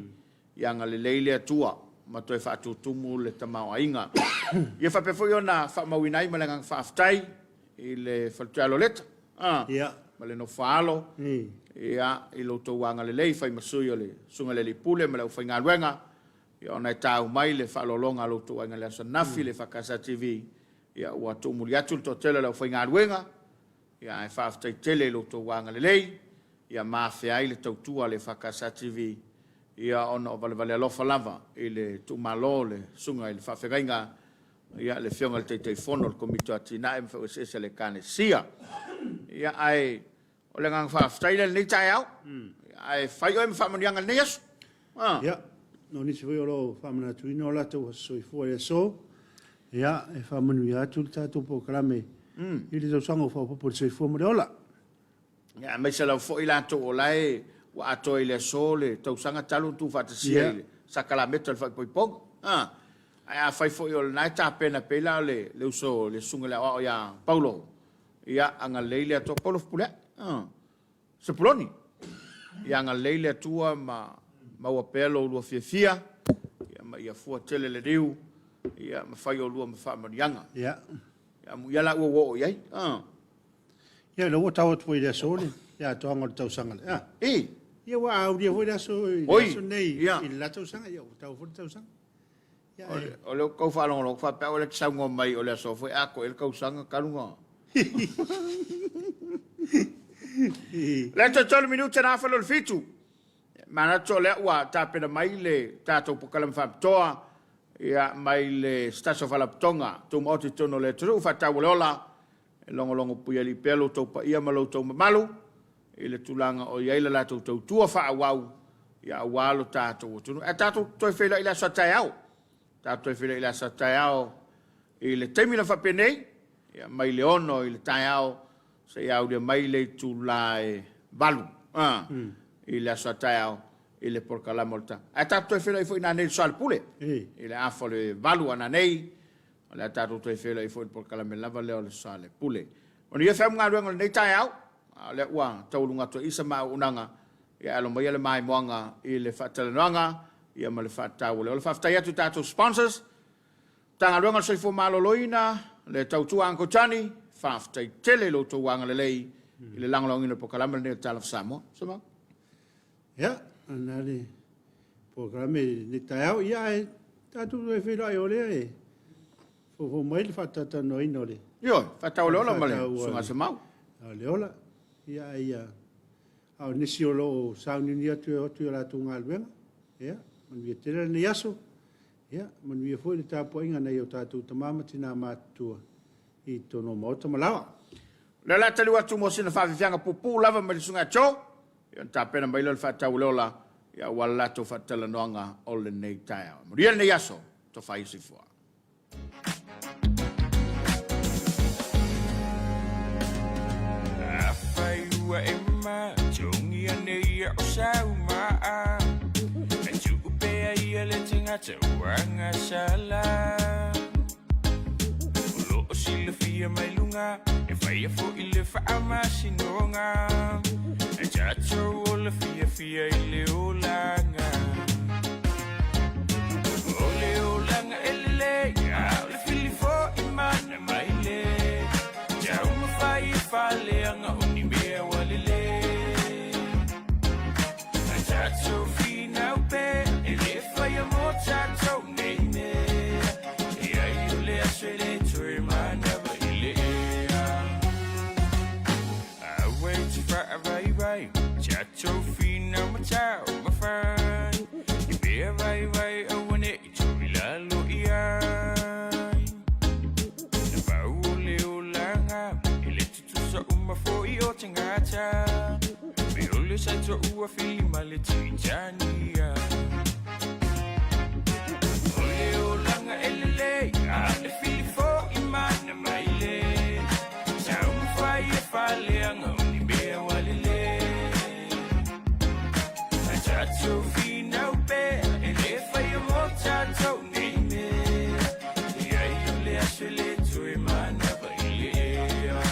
Ia agalelei le Atua ma toe faatutumu le tamaoaiga. Ia faapea foi ona faamauina ai ma le agaga faafetai i le faletua ia Loleta ma le nofo alo ia, i lo outou agalelei fai ma sui o le Susuga i le Alii Pule ma le aufaigaluega, ia, ona e tau mai le faaaloaloga a lo outou aiga i le aso ananafi, le EFKS TV, ia, ua tuumuli atu le toatele o le aufaigaluega, ia, ae faafetai tele i lo outou agalelei. ia ma afea ai le tautua a le EFKS TV, ia ona o valevale alofa lava i le tuumalo o le Susuga i le Faafeagaiga, ia le Afioga i le Taitaifono o le Komiti o Atinae ma Faiga Eseese a le Ekalesia. Ia ae o le agaga faafetai lea i lenei taeao. Ae fai oe ma faamanuiaga i lenei aso. Ah. Ia, o nisi foi o lo o faamanatuina o latou aso soifua i le aso, ia, e faamanuia atu le tatou polokalame i le tausaga ua faaopoopo i le soifua ma le ola. Ia, aemaise lava foi latou o la e ua atoa i le aso le tausaga talu ona tuufaatasia i le sakalameta o le faaipoipoga. Ah. Ae afai foi o lena e tapena pei la le, le uso le susuga i le aoao ia Paulo, ia agalelei le Atua Paulo Fepuleai. Ah. Sepuloni. Ia agalelei le Atua ma maua pea lo ulua fiafia, ia ma ia fua tele le liu, ia ma fai olua ma faamanuiaga. Ia. Ia amuia la ua ua oo i ai. Ah. Ia, o lea ua tau atu foi i le aso le atoaga o le tausaga lea. Ah. I. Ia, ua aulia foi le aso i le aso nei i le la tausaga, ia ua tau foi le tausaga. Ia, O le kau faalogologo faapea au e le te saunoa mai o le aso foi atoa i le tausaga talu na. Le toe tolu minute na afa le fitu. Manatu o lea ua tapena mai le tatou polokalame faapitoa ia mai le se tasi o faalapotopotoga tumaoti i totonu o le atunuu faatau o le ola e logologo puialii pea lo outou paia ma lo outou mamalu i le tulaga o i ai le latou tautua faaauau ia aua lo tatou atunuu. Ae tatou toe feiloai i le aso a taeao. Tatou toe feiloai i le aso a taeao i le taimi na faapenei, ia mai le 6 i le taeao seia aulia mai le itula e 8 i le aso a taeao i le polokalame o le ta. Ae tatou toe feiloai foi nanei i le soalepule i le afa o le 8 a nanei, o le a tatou toe feiloai foi i le polokalame lava lea o le soalepule. Manuia feau ma galuega o lenei taeao, a o lea ua taualuga atu ai i sa ma auaunaga, ia alo maia le maimoaga i le faatalanoaga ia ma le faataua o le ola. Faafetai atu i tatou sponsors, Matagaluega o le Soifua Maloloina, le tautua Uncle Johnny, faafetai tele i lo outou agalelei i le lagolagoina o le polokalame lenei o le Tala for Samoa. Semau. Ia, na le polokalame i lenei taeao, ia ae tatou toe feiloai o lea e foufou mai le faatatalanoaina o le Ioe, faatau o le ola ma le Susuga Semau. O le ola, ia ia a o nisi o lo o sauniuni atu e o atu i o latou galuega, ia, manuia tele lenei aso. Ia, manuia foi le tapuaiga a nai o tatou tama ma tina matutua i totonu o maota ma laoa. O lea o le a taliu atu mo sina faafiafiaga puupuu lava mai le Susuga ia Joe, ia ona tapena mai lea o le faatauleola ia aua le latou faatalanoaga o lenei taeao. Manuia lenei aso, tofa ia soifua. Afai ua e matogia nei o sau maa, E tuu pea ia le tagata ua gasala. O lo o silafia mai luga, E faia foi le faamasinoga, E tatou ola fiafia i le olaga. O le olaga e lelei, A o le fili foi mana mai le taumafai e faaleaga o ni mea ua lelei. A tatou finau pea e le faia mo tatou nei mea. E ai o le aso e le toe manava i le ea. Aua e te faavaivai, tatou finau ma taumafai. I mea vaivai aua ne i tou i lalo i ai. Na pau o le olaga, e le tutusa uma foi o tagata. Me o le sa toua fili ma le Titania. O le olaga e lelei, a o le fili foi mana mai le taumafai e faaleaga o ni mea ua lelei. A tatou finau pea e le faia mo tatou nei mea. E ai o le aso e le toe manava i le ea.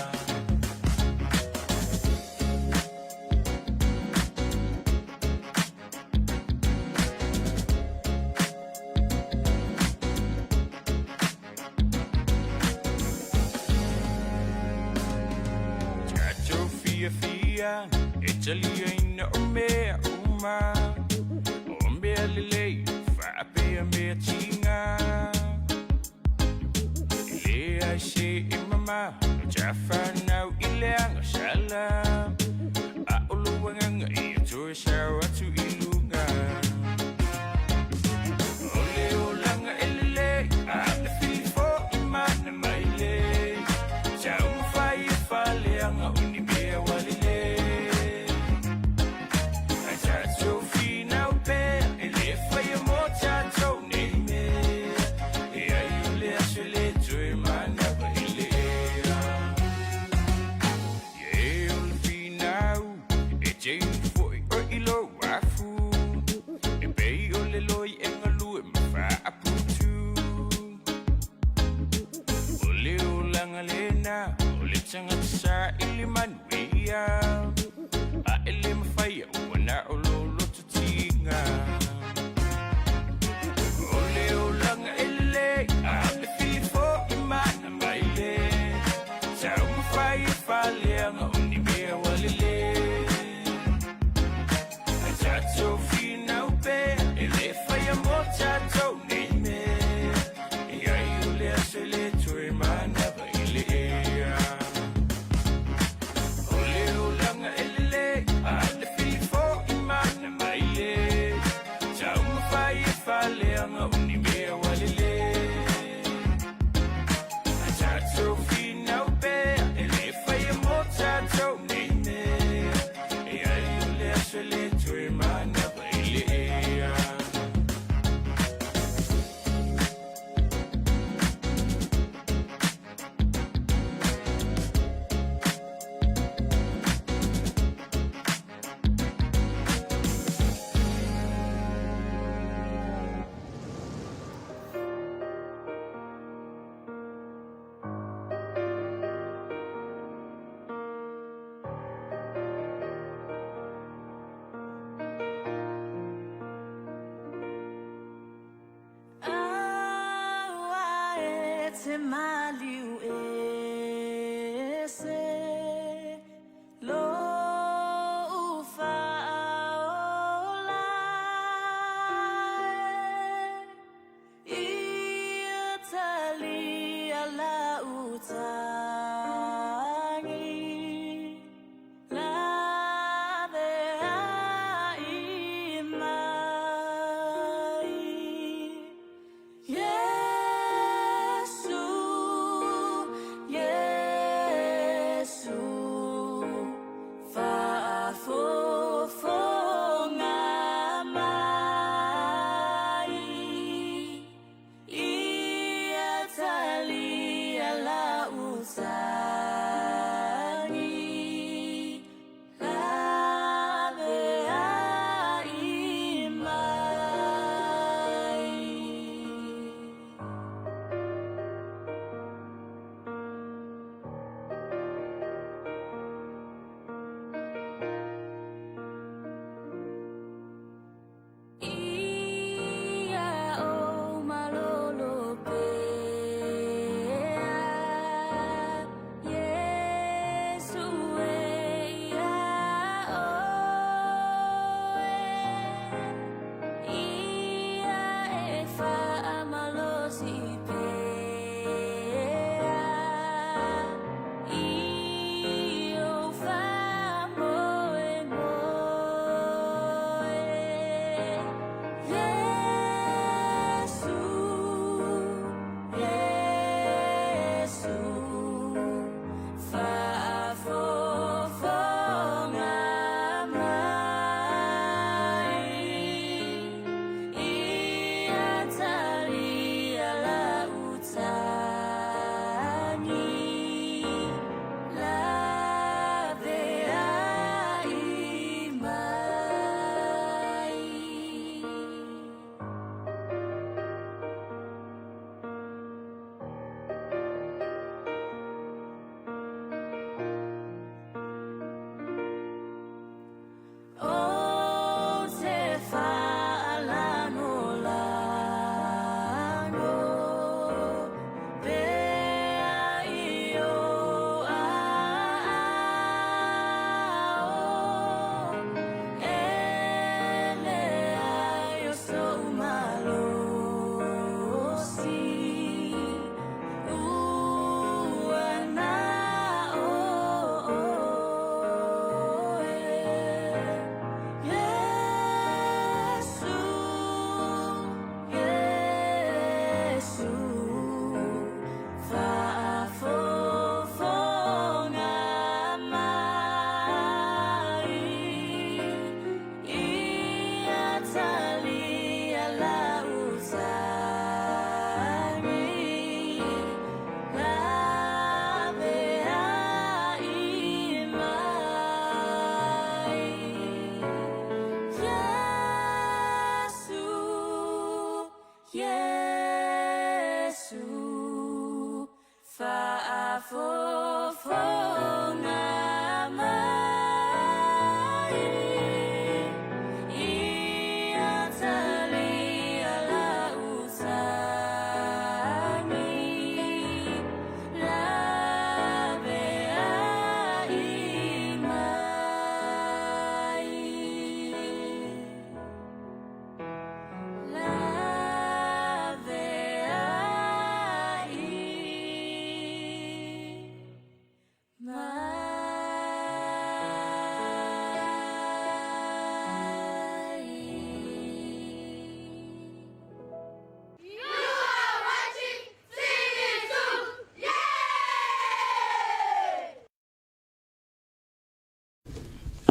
Tatou fiafia e taliaina o mea uma, o mea lelei faapea mea tiga. E leai se e mama no tafanau i le agasala, a o lou agaga. taumafai e faaleaga o ni mea ua lelei. Ae tatou finau pea e le faia mo tatou nei mea. E ai o le aso e le toe manava i le ea. O le olaga e lelei a le filifo'i mana mai le taumafai e faaleaga o ni mea ua lelei. Ae tatou finau pea e le faia mo tatou nei mea. E ai o le aso e le toe manava i le ea. Aua e te maliu ese lou faaola e Ia talia lau tagi laveai mai. Iesu.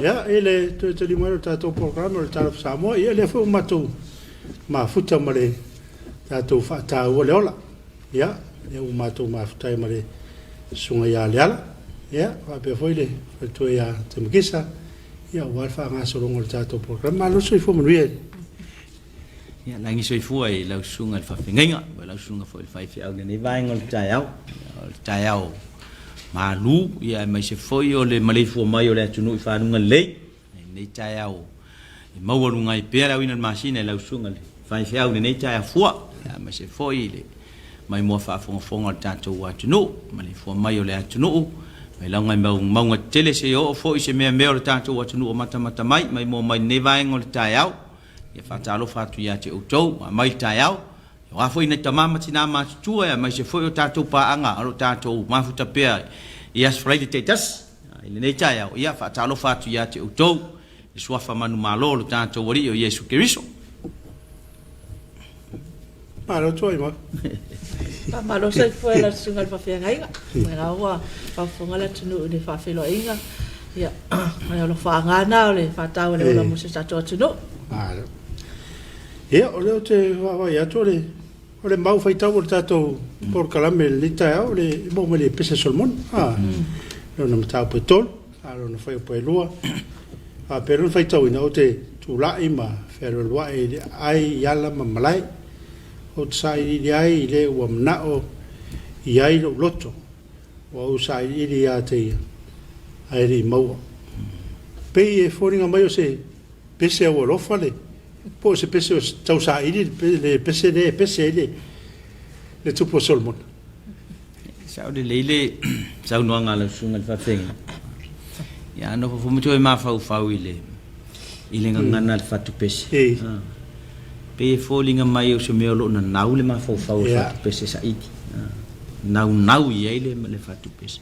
Ia, i le toe tali mai o le tatou polokalame o le Talofa Samoa, ia lea foi ua matou mafuta ma le tatou faataua le ola. Ia, lea ua matou mafuta ai ma le Susuga ia Leala, ia, faapea foi le faletua ia Temakisa, ia aua le faagasologa o le tatou polokalame. Malo le soifua manuia. Ia, lagi soifua i lau susuga i le faafeagaiga, ma lau susuga foi i le faifeau i lenei vaega o le taeao. O le taeao malu, ia aemaise foi o le maleifua mai o le atunuu i faluga lelei. I lenei taeao e maualuga ai pea le aoina o le masina i lau susuga i le faifeau i lenei taeao fua, ia aemaise foi i le maimoa faafogafoga o le tatou atunuu, maleifua mai o le atunuu mai lauga i mauga tetele seia oo foi i se meamea o le tatou atunuu o matamata mai, maimoa mai i lenei vaega o le taeao. Ia faatalofa atu ia te outou, aumai le taeao, o a foi nai tama ma tina matutua, aemaise foi o tatou paaga o lo o tatou mafuta pea i Aso Faraile taitasi. I lenei taeao, ia faatalofa atu ia te outou i le suafa manumalo o lo tatou Alii o Iesu Keriso. Malo tuai mai. Faamalo soifua i lau susuga i le faafeagaiga. O la ua faafofoga le atunuu i le faafeiloaiga. Ia, o le alofaaga lena o le faatau a le ola mo si o tatou atunuu. Malo. Ia, o lea ou te vaavaai atu o le, o le mau faitau o le tatou polokalame i lenei taeao, o le maua mai le Epese a Solomona. Ah, lona mataupu e 3, a lona fuaiupu e 2. Faapea lona faitauina, ou te tulai ma fealualuai i le ai i ala ma malae. Ou te sailiili ai i le ua manao i ai lou loto, ua ou sailiili ia te ia, ae le i maua. Pei e foliga mai o se pese aualofa le, po o se pese o tausaili le pese lea e pese ai le, le tupu o Solomona. Sao lelei le saunoaga a lau susuga i le faafeagaiga. Ia, a nofo foi ma toe mafaufau i le i le gagana a le fatupese. Ei. Ah. Pei e foliga mai o se mea o lo o nanau le mafaufau o le fatupese saili. Ah. Naunau i ai le, le fatupese.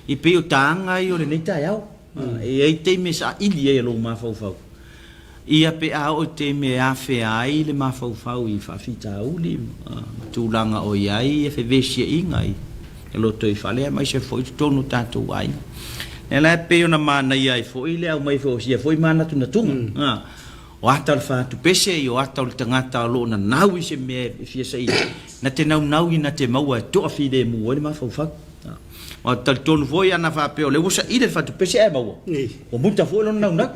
I pei o taga ia o lenei taeao. Ah, e i ai taimi e saili ai e lou mafaufau. Ia pe a oo i taimi e afea ai le mafaufau i faafitauli ma tulaga o i ai fevesiaiga i lotoifale aemaise foi i totonu o tatou aiga. Lea la e pei ona manaia ai foi le aumai foi o sia foi manatunatuga. O ata o le fatupese, o ata o le tagata o lo o nanau i se mea e fia saili, na te naunau ina te maua e toafilemu ai le mafaufau. Aua e talitonu foi ana faapea o lea ua saili le fatupese ae maua, ua muta foi lona naunau.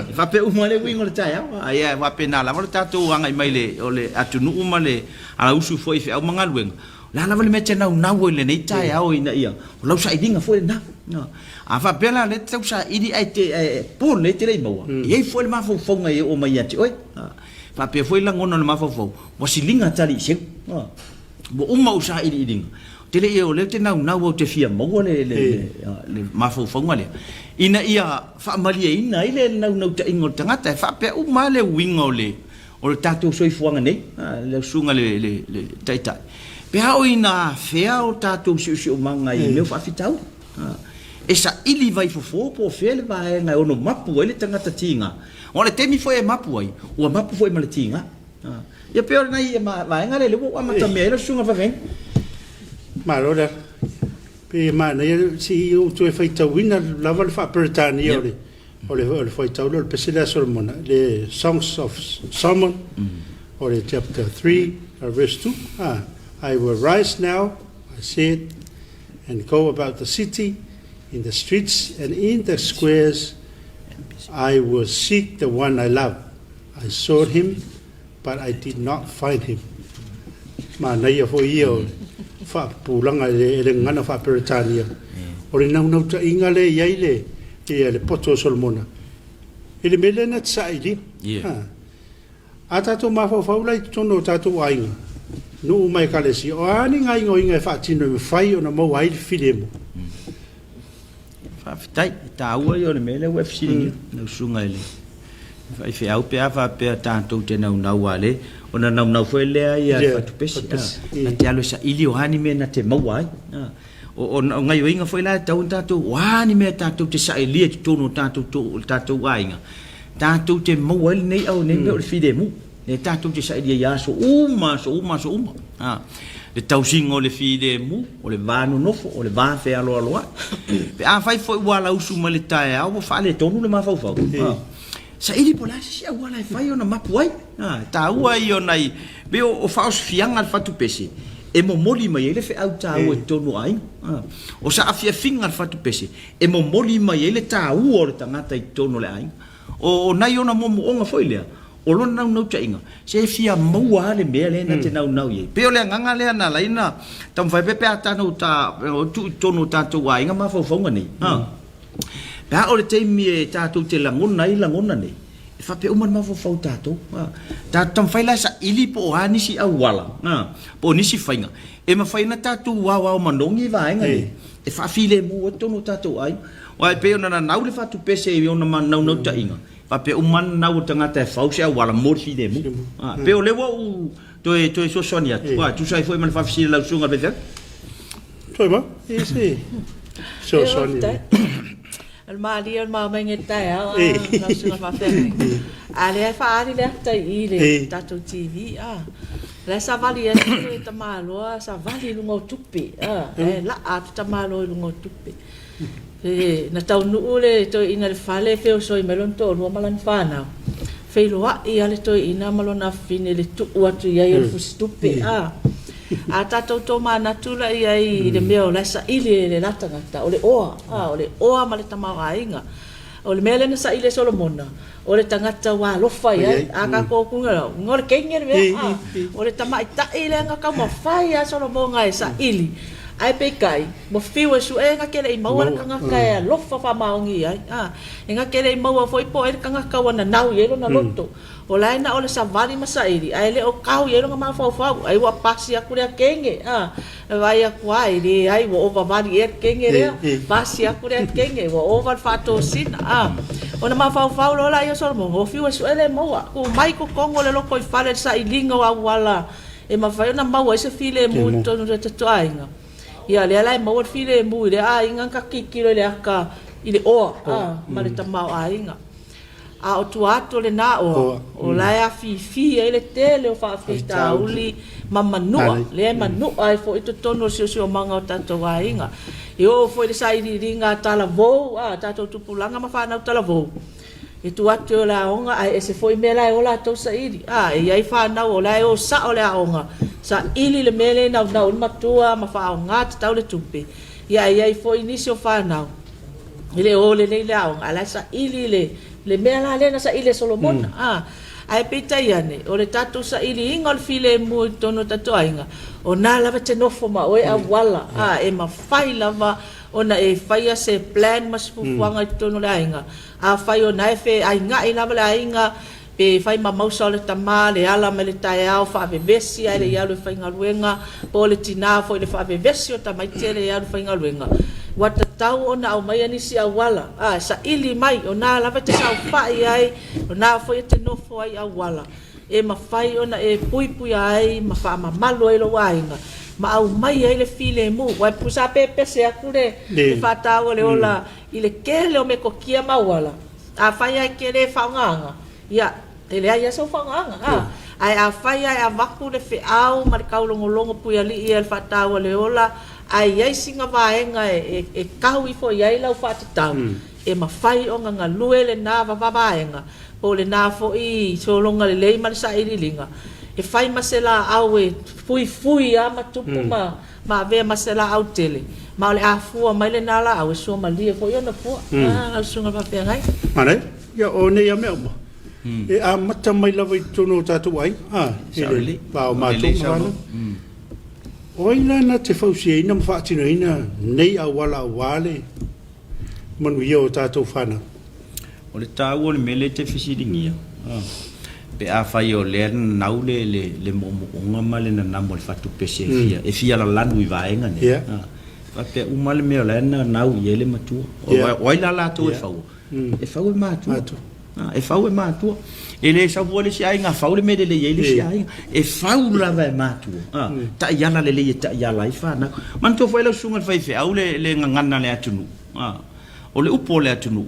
E faapea uma le uiga o le taeao. Ae faapena lava le tatou agai mai le, o le atunuu ma le alausu foi i feau ma galuega. O le a lava le mea e te naunau ai i lenei taeao ina ia, o lau sailiga foi lena. A faapea la o lea e te tau saili ae te, ae po lelei e te le i maua, e i ai foi le mafaufauga e oo mai ia te oe. Faapea foi lagona o le mafaufau, ua siliga tali i seu. Ua uma ou sailiiliga, ou te le i, o lea ou te naunau ou te fia maua le, le, le, le mafaufauga lea, ina ia faamalieina ai le naunautaiga o le tagata. E faapea uma lava le uiga o le, o le tatou soifuaga nei, lau susuga i le, le, le Taitai, pe a oo ina afea o tatou siosiomaga i mea o faafitauli. E saili vaifofo po o fea le vaega e ono mapu ai le tagata tiga. O le taimi foi e mapu ai, ua mapu foi ma le tiga. Ia pei o lenei vaega lea, lea ua ou amatamea ai lau susuga Vaveng. Malo le ala. Pei e manaia se i ou toe faitauina lava le faa-Peretania o le o le o le fuaitau lea o le pese lea a Solomona, le Songs of Solomon, o le chapter 3, verse 2. Ah, I will rise now, I said, and go about the city, in the streets and in the squares, I will seek the one I love. I sought him, but I did not find him. Manaia foi ia o le faapupulaga e le gagana faa-Peretania. O le naunautaiga lea e i ai le, ia, le poto o Solomona, i le mea lea na te sailia. Yeah. Ha. A tatou mafaufau la i totonu o tatou aiga, nuu ma ekalesia, o a ni gaoioiga e faatino e mafai ona maua ai le filemu? Faafetai. E taua ia o le mea lea ua e fesiligia, lau susuga i le faifeau pe a faapea tatou te naunau a le, ona naunau foi lea ia Yeah, fatupesi, fatupesi. na te alu e saili o a ni mea na te maua ai. O, o, o gaioiga foi la e tatau ona tatou, o a ni mea tatou te sailia i totonu o tatou, o tatou aiga, tatou te maua ai lenei au nei mea o le filemu. Lea tatou te sailia i aso uma, aso uma, aso uma. Le tausiga o le filemu, o le va nonofo, o le va fealoaloai. Pe afai foi ua alausu mai le taeao ua faaletonu le mafaufau, saili po o le a se isi auala e fai ona mapu ai. E taua ia o nai mea o faaosifiaga a le fatupese e momoli mai ai le feau taua i totonu o aiga. O saafiafiga a le fatupese e momoli mai ai le taua o le tagata i totonu o le aiga. O nai ona moomooga foi lea, o lona naunautaiga, se e fia maua lava le mea lea na te naunau i ai. E pei o le agaga lea na ala ai ona taumafai pea pe a tatou tuu i totonu o tatou aiga mafaufauga nei, pe a oo i le taimi e tatou te lagona ai lagona nei, e faapea uma le mafaufau o tatou. Tatou taumafai la e saili po o a nisi auala, po o nisi faiga e mafai ona tatou aoao manogi i vaega nei e faafilemu ai totonu o tatou aiga. Aua e pei ona nanau le fatupese i ona naunautaiga, faapea uma lava nanau o le tagata e fau se auala mo le filemu. E pei o lea ua ou toe toe fesoasoani atu, e tusa ai foi ma le faafesili a lau susuga i le faifeau. Toe ma, e se fesoasoani. O le malie o le maomaiga i le taeao a lau susuga faafeagaiga. A lea e faaali le ata i i le tatou TV a. O la e savali ai le tamaloa, savali i luga o tupe a, e laa atu tamaloa i luga o tupe. Na taunuu le toeaina i le fale, feosoi mai lona toalua ma lana fanau. Feiloai lava le toeaina ma lona afafine i le tuu atu i ai o le fusitupe. A, a tatou tomanatu la i ai i le mea o la e saili e le la tagata, o le oa, a, o le oa ma le tamaoaiga. O le mea lea na saili e Solomona, o le tagata ua alofa i ai. A tatou uiga o le teine le mea, a, o le tamaitai lea na taumafai lava Solomona e saili, ae peitai, ua fiu e sue na te le i maua le tagata e alofa faamaoni i ai, a, e na te le i maua foi po o ai le tagata ua nanau i ai lona loto. O la e na o le savali ma saili, ae le o tau i ai lona mafaufau, ai ua pasi atu lea teine, a, e vaai atu lava, e leai, ua ova vali ea le teine lea, pasi atu lea teine, ua ova le faatosina, a. Ona mafaufau loa lea o Solomona, ua fiu e sue le maua, tu mai totonu o le lotoifale i le sailiga o auala e mafai ona maua ai se filemu i totonu o le tatou aiga. Ia, lea la e maua le filemu i lea aiga na ta tilotilo i le ata i le oa, a, ma le tamaoaiga. A o tua atu o lena oa, o la e afifi ai le tele o faafitauli ma manua, lea e manua ai foi totonu o le siosiomaga o tatou aiga. E oo foi i le sailiiliga a talavou, a tatou tupulaga ma fanau talavou, e tuu atu i o le aoga ae ese foi mea la e o latou saili. A, e i ai fanau o la e o sao le aoga, saili le mea lea e naunau ai le matua ma faaaoga tatau le tupe, ia ae i ai foi nisi o fanau, E le o lelei le aoga, a o la e saili le, le mea la lea na saili e Solomona. A, ae peitai ane, o le tatou sailiina o le filemu i totonu o tatou aiga, o na lava e te nofo ma oe auala, a, e mafai lava ona e faia se plan ma se fuafuaga i totonu o le aiga. Afai o na e feainai lava le aiga, Pe fai ma mausa o le tama le ala mai le taeao faavevesi ae le i alu e faigaluega, po o le tina foi i le faavevesi o tamaiti ae le i alu faigaluega. Ua tatau ona aumaia nisi auala, a, e saili mai, o na lava e te saofai ai, o na foi e te nofo ai i auala e mafai ona e puipuia ai ma faamamalu ai lou aiga ma aumai ai le filemu. Aua e pusa pepese atu le faataua o le ola i le tele o metotia ma auala. Afai lava e te le faaaogaina, ia, e leai lava sau faaaogaga, a. Ae afai lava e avatu le feau ma le taulogologo puialii a le faataua le ola, ae i ai sina vaega e tau ifo i ai lau faatatau, e mafai ona galue lena vaega, po o lena foi sologa lelei ma le sailiiliga, e fai ma se laau e fuifui lava ma tupu ma ma avea ma se laau tele, ma o le a fua mai lena laau e suamalie foi ona fua. A, lau Susuga Faafeagai. Manaia. Ia, o nei lava mea uma, e amata mai lava i totonu o tatou aiga, a, i le va o matou ma fanau. O ai la na te fausiaina ma faatinoina nei auala aua le manuia o tatou fanau? O le taua o le mea lea e te fesiligia, pe afai o lea e nanau le, le, le moomooga ma le nanamu a le fatupese e fia, e fia lalanu i vaega nei, faapea uma le mea o la e nanau i ai le matua. O ai la latou e faua? E fau e matua. E fau e matua. E le sau fua le isi aiga fau le mea lelei ai le isi aiga. E fau lava e matua. Taiala lelei e taiala ai fanau. Manatua foi lau susuga i le faifeau le, le gagana a le atunuu. O le upu o le atunuu,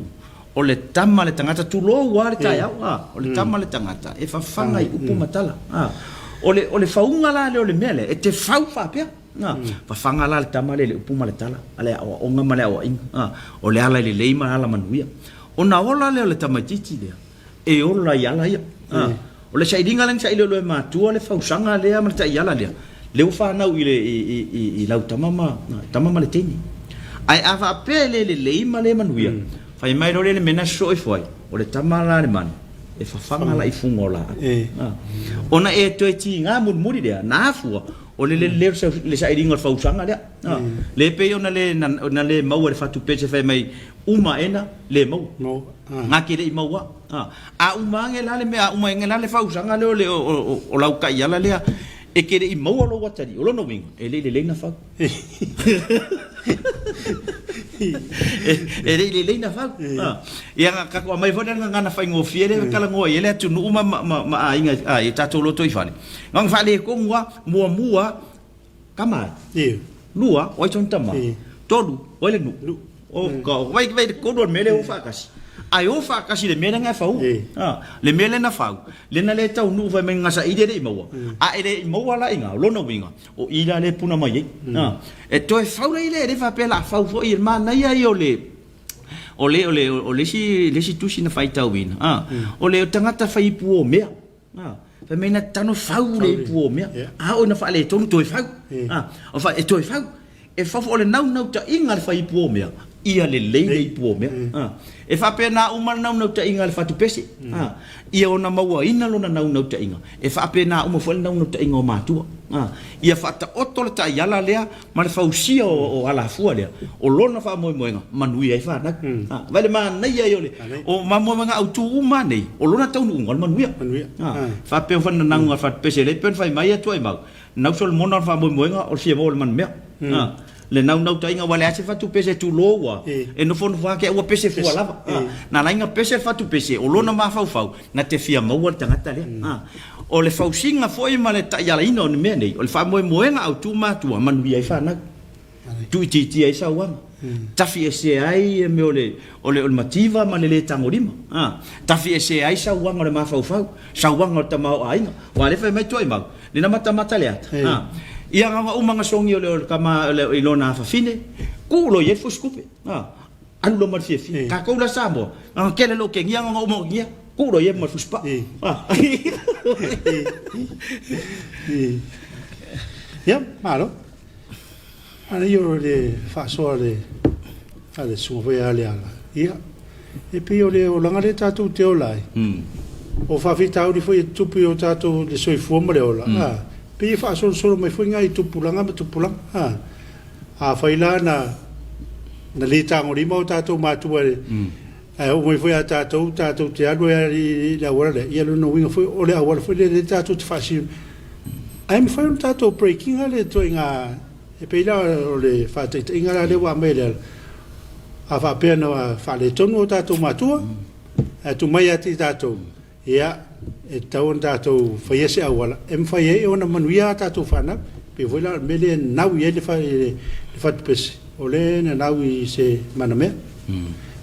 o le tama le tagata, tulou lava le taeao, a, o le tama le tagata e fafaga i upu ma tala. A. O le, o le fauga la lea o le mea lea, e te fau faapea. A, fafaga la le tama lea i le upu ma le tala, a le aoaoga ma le aoaiga. A, o le ala lelei ma le ala manuia. Ona ola lea o le tamaitiiti lea, e ola i ala ia. A, o le sailiga lea na saili e matua le fausaga lea ma le taiala lea, lea ua fanau i le, i, i, i, i lau tama ma, tama ma le teine. Ae a faapea e le lelei ma le manuia, fai mai loa lea i le mea na sosoo ifo ai, o le tama la a le manu, e fafaga la i fuga o laau. Ona e toe tiga mulimuli lea, na afua, o le lelei o le sailiga o le fausaga lea. Le pei ona le, na le maua e le fatupese fai mai, uma ena, le maua. Nga ke le i maua. A uma age la le mea, a uma age la le fausaga lea o le, o lau taiala lea, e ke le i maua lou atalii, o lona uiga, e le i lelei na fau. E le i lelei na fau. Ia, na tatou aumai foi le gagana faigofie lea e talanoa i ai le atunuu ma aiga i tatou lotoifale. Na ona faaletonu lava, muamua, tama ai. Lua, o ai sona tama? Tolu, o ai le nuu? O ka, vai vai le tolu o le mea lea o faatasi. Ae o faatasi i le mea lea na e faua. Le mea lea na fau, lea na le taunuu fai mai na saili e le i maua. A e le i maua la i ina, o lona uiga, o i la lea e puna mai ai. E toe fau la i lea, e le faapea o le a fau foi, e manaia ia o le, o le, o le, o le isi, le isi tusi na faitauina, o le tagata fai ipu o mea. Fai mai na tano fau le ipu o mea. A oo ina faaletonu toe fau. O fa, e toe fau. E fau foi o le naunautaiga a le fai ipu o mea, ia lelei le ipu o mea. E faapena uma le naunautaiga a le fatupese. Ia ona mauaina lona naunautaiga, e faapena uma foi le naunautaiga o matua. Ia faataoto le taiala lea ma le fausia o alafua lea, o lona faamoemoega, manuia ai fanau. Vaai le manaia ia o le, o faamoemoega autu uma lava nei, o lona taunuuga o le manuia. Faapea foi le nananuga a le fatupese lea e pei ona fai mai Tuaimau, Nau Solomona o le faamoemoega o le fia maua o le manumea. Le naunautaiga ua leai se fatupese tulou ua e nofonofo lava te ua pese fua lava. Na ala ai na pese le fatupese, o lona mafaufau na te fia maua le tagata lea. O le fausiga foi ma le taialaina o ni mea nei, o le faamoemoega autu matua, manuia ai fanau. Tuuitiitia ai sauaga, tafiesea ai mea o le, o le, o le mativa ma le le tagolima. Tafiesea ai sauaga o le mafaufau, sauaga o le tamaoaiga. Aua o lea e fai mai Tuaimau, le na matamata le ata. Ia na ona uma na sogi o le, o le tama i lona afafine, tuu loa i ai le fusitupe. Alu loa ma le fiafia. Tatou la Samoa, na ona tele loa o Kenia na ona uma o Kenia, tuu loa i ai ma le fusipaa. Ia, malo. Manaia o le faasoa a le a le susuga foi ia Leala. Ia, e pei o le olaga lea tatou te ola ai. O faafitauli foi e tutupu i o tatou le soifua ma le ola, a, pei e faasolosolo mai foi nai tupulaga ma tupulaga. A, afai la na na le tagolima o tatou matua i le, ae oo mai foi ia tatou, tatou te alu ai i le auala lea, ia lona uiga foi o le auala foi lea tatou te faasino. Ae mafai ona tatou break ina le ituaiga, e pei la o le faataitaiga la lea ua aumai e Leala, a faapea na faaletonu o tatou matua, ae tuu mai ia te i tatou, ia, e tatau ona tatou faia se auala e mafai ai ona manuia a tatou fanau. E pei foi la o le mea lea e nau i ai le fatupese, o lea e nanau i se manamea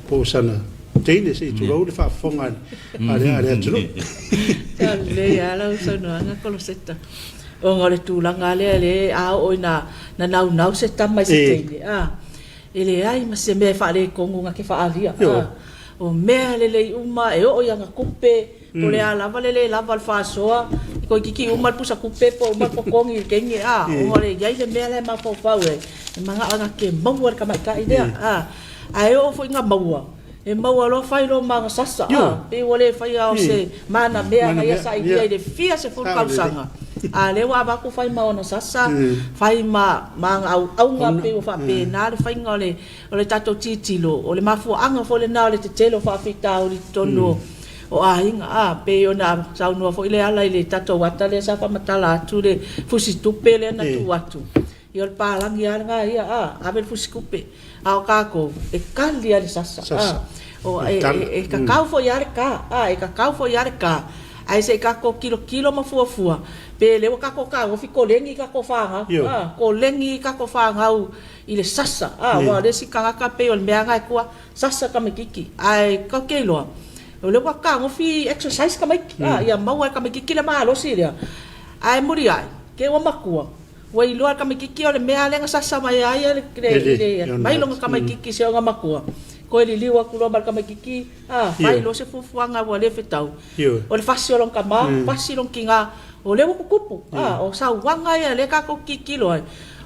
po o sana teine, se i tulou le faafofoga a le atunuu. Sa lelei lava lau saunoaga Koloseta, ona o le tulaga lea lea a oo ina naunau se tama i se teine, a, e leai ma se mea e faaletonu na te faaalia. O mea lelei uma e oo i ana tupe, po o le a lava le le lava o le faasoa, e toeitiiti uma le pusa tupe po o uma le totogi i le taimi, a, ona o le i ai le mea la e mafaufau ai, e manao na te maua le tamaitai lea, a. Ae oo foi ina maua, e maua loa fai loa ma ana sasa, a, pei ua le faia o se manamea na ia sailia i le fia sefulu tausaga, a o lea ua avatu fai ma ona sasa, fai ma ana auauna, pei ua faapena le faiga o le O le tatou tilotilo, o le mafuaaga foi lena o le tetele o faafitauli i totonu o aiga. A, pei ona saunoa foi Leala i le tatou ata lea sa faamatala atu le fusitupe lea na tuu atu. Ia o le palagi lava lena ia, a, ave le fusitupe. A o tatou, e kali lava i le sasa. A, o, e, e, e kakau foi lava le ka, a, e kakau foi lava le ka, ae se i tatou tilotilo ma fuafua, pe lea ua tatou tagofi koleni i tatou fanau, a, koleni i tatou fanau i le sasa, a, aua o le isi tagata pei o le mea lena e tua, sasa tamaititi, ae tatou te iloa, o lea ua tagofi exercise tamaiti, a, ia maua e tamaititi le malosi lea. Ae muliai, ke ua makua, ua iloa e le tamaititi o le mea lea na sasa mai ai le, le, le, mai lona tamaititi i se ona matua, toe liliu atu loa ma le tamaititi, a, fai loa se fuafuaga ua le fetau. O le fasi o lona tama, fasi lona tina, o lea ua tutupu, a, o sauaga ia lea tatou te tilotilo ai,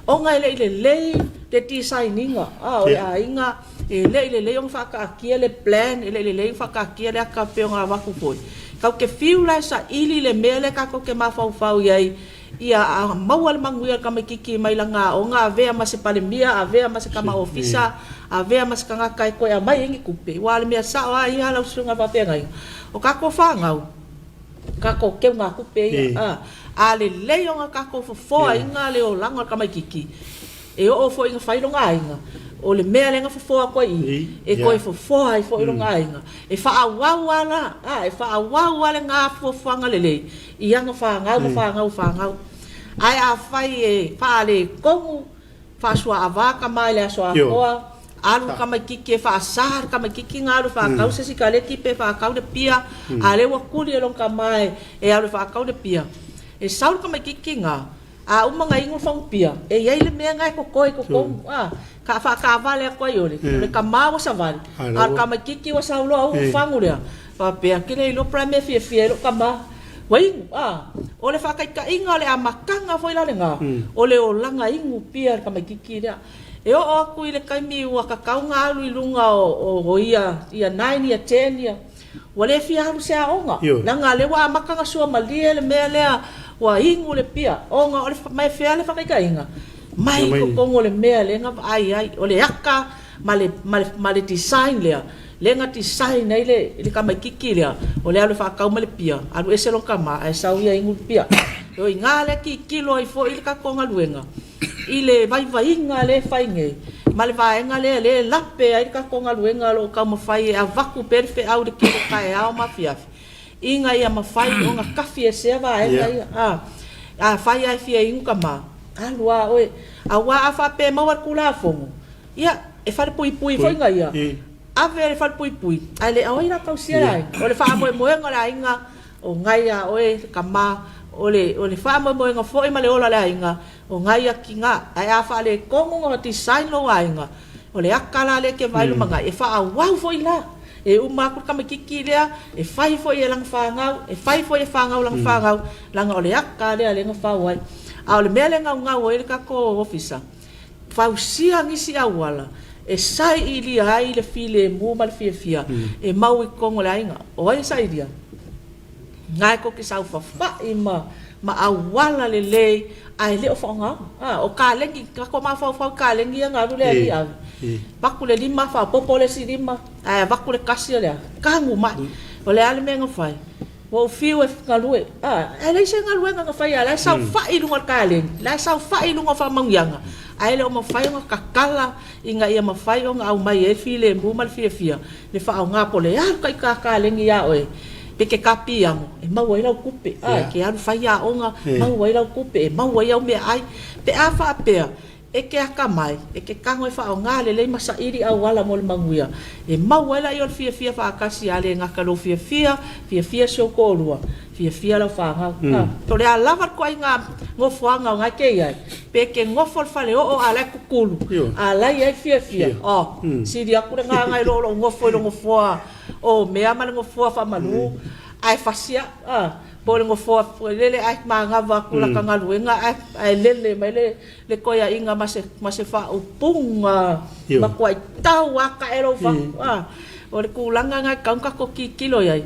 ona e le i lelei le design ina, a, o le aiga, e le i lelei ona faataatia le plan, e le i lelei ona faataatia le ata pei ona avatu foi. Tatou te fiu la e saili le mea lea tatou te mafaufau i ai, ia maua le manuia o le tamaitiiti mai lana aoga, avea ma se Palemia, avea ma se tama ofisa, avea ma se tagata e toe aumai ai ni tupe. Aua o le mea sao lava ia lau Susuga i le Faafeagaiga, o tatou fanau, tatou teugatupe ia, a, a lelei ona tatou fofoaina le olaga o le tamaitiiti, E oo foi ina fai lona aiga, o le mea lea na fofoa atu ai i i, e toe fofoa ai foi lona aiga. E faaauau lava la, a, e faaauau lava lena fuafuaga lelei i ana fanau ma fanau fanau. Ae afai e faaletonu, faasuaava tama i le aso atoa, alu le tamaitiiti e faasa le tamaitiiti na alu e faatau se sikaleti pe faatau le pia, a o lea ua tuli e lona tama e alu e faatau le pia, e sau le tamaitiiti na, A uma na inu le fagupia, e i ai le mea na e totoe i totonu, a, ka faataavale atu ai ole, o le tama ua savali, a o le tamaititi ua sau loa uu fagu lea, faapea, ke le iloa po o le a le mea e fiafia ai lou tama, ua inu, a. O le faataitaiga o le amataga foi la lena, o le olaga inu pia le tamaititi lea. E oo atu i le taimi ua tatau ona alu i luga o ia, ia nine, ia ten, ia, Ua le fia alu se aoga, leaga lea ua amata ona suamalie le mea lea ua inu le pia, ona o le mai fea le faataitaiga? Mai i totonu o le mea lea na vaai ai, o le aka ma le, ma le, ma le design lea, lea na design ai le, le tamaititi lea, o le alu e faatau mai le pia, alu ese lona tama ae sau ia inu le pia. O i ina lea tilotilo ai foi le tatou galuega. i le vaivaiga lea e fai nei ma le vaega lea lea e lape ai le tatou galuega o lo o taumafai e avatu pea le feau i le tele o taeao ma afiafi ina ia mafai ona tafi esea vaega ia. A, afai lava e fia inu tama, alu lava oe. Aua a faapea e maua le Tulafono, ia, e falepuipui foi na ia, ave le falepuipui, ae le o ai la tausia le aiga. O le faamoemoega o le aiga, O ngai a oe le tama, o le, o le faamoemoega foi ma le ola o le aiga, o ngai a kina, ae a faaletonu ona design lou aiga, o le aka la lea e te vaai lumanai, e faaauau foi la. E uma atu le tamaititi lea, e fai foi e lana fanau, e fai foi e fanau lana fanau, leaga o le aka lea lea na fau ai. A o le mea lea e naunau ai le tatou ofisa, fausia nisi auala e saiilia ai le filemu ma le fiafia e mau i totonu o le aiga. O ai e sailia? Na e tou te saofafai ma, ma auala lelei ae le o faaaogaina. A, o kalegi, tatou mafaufau i kalegi ia na alu le alii ave. Avatu le lima, faaopoopo le isi lima, ae avatu le kasi o le a? Tanu mai. O le a le mea na fai? Ua ou fiu e galue, a, e leai se galuega na faia, la e saofai i luga o le kaleni, la e saofai i luga o faamanuiaga, ae le o mafai ona tatala ina ia mafai ona aumai ai le filemu ma le fiafia, le faaaoga po o le a le itaita kaleni ia oe, pe te kapiamo, e maua ai lau tupe, a, e te alu fai aoga, maua ai lau tupe, e maua ai au meaai, pe a faapea, E te akamai, e te tago e faaaoga lelei ma saili auala mo le manuia, e maua ai laia o le fiafia faatasi a le gata lou fiafia, fiafia si ou toalua, fiafia lau fanau. A, o le a lava le ituaiga nofoaga o na e te i ai, pe te nofo i le faleoo a la e tutulu, a la e i ai le fiafia, oh, sili atu le gaga i lo lou nofo i le nofoa o mea ma le nofoa faamalu, ae fasi au, a, po o le nofoa foi lele ae manava atu lata galuega ae lele mai le le koiaʻiga ma se, ma se faaupuga matuai tau akae lou fatu. A, o le tulaga lena e tatau ona tatou tilotilo i ai.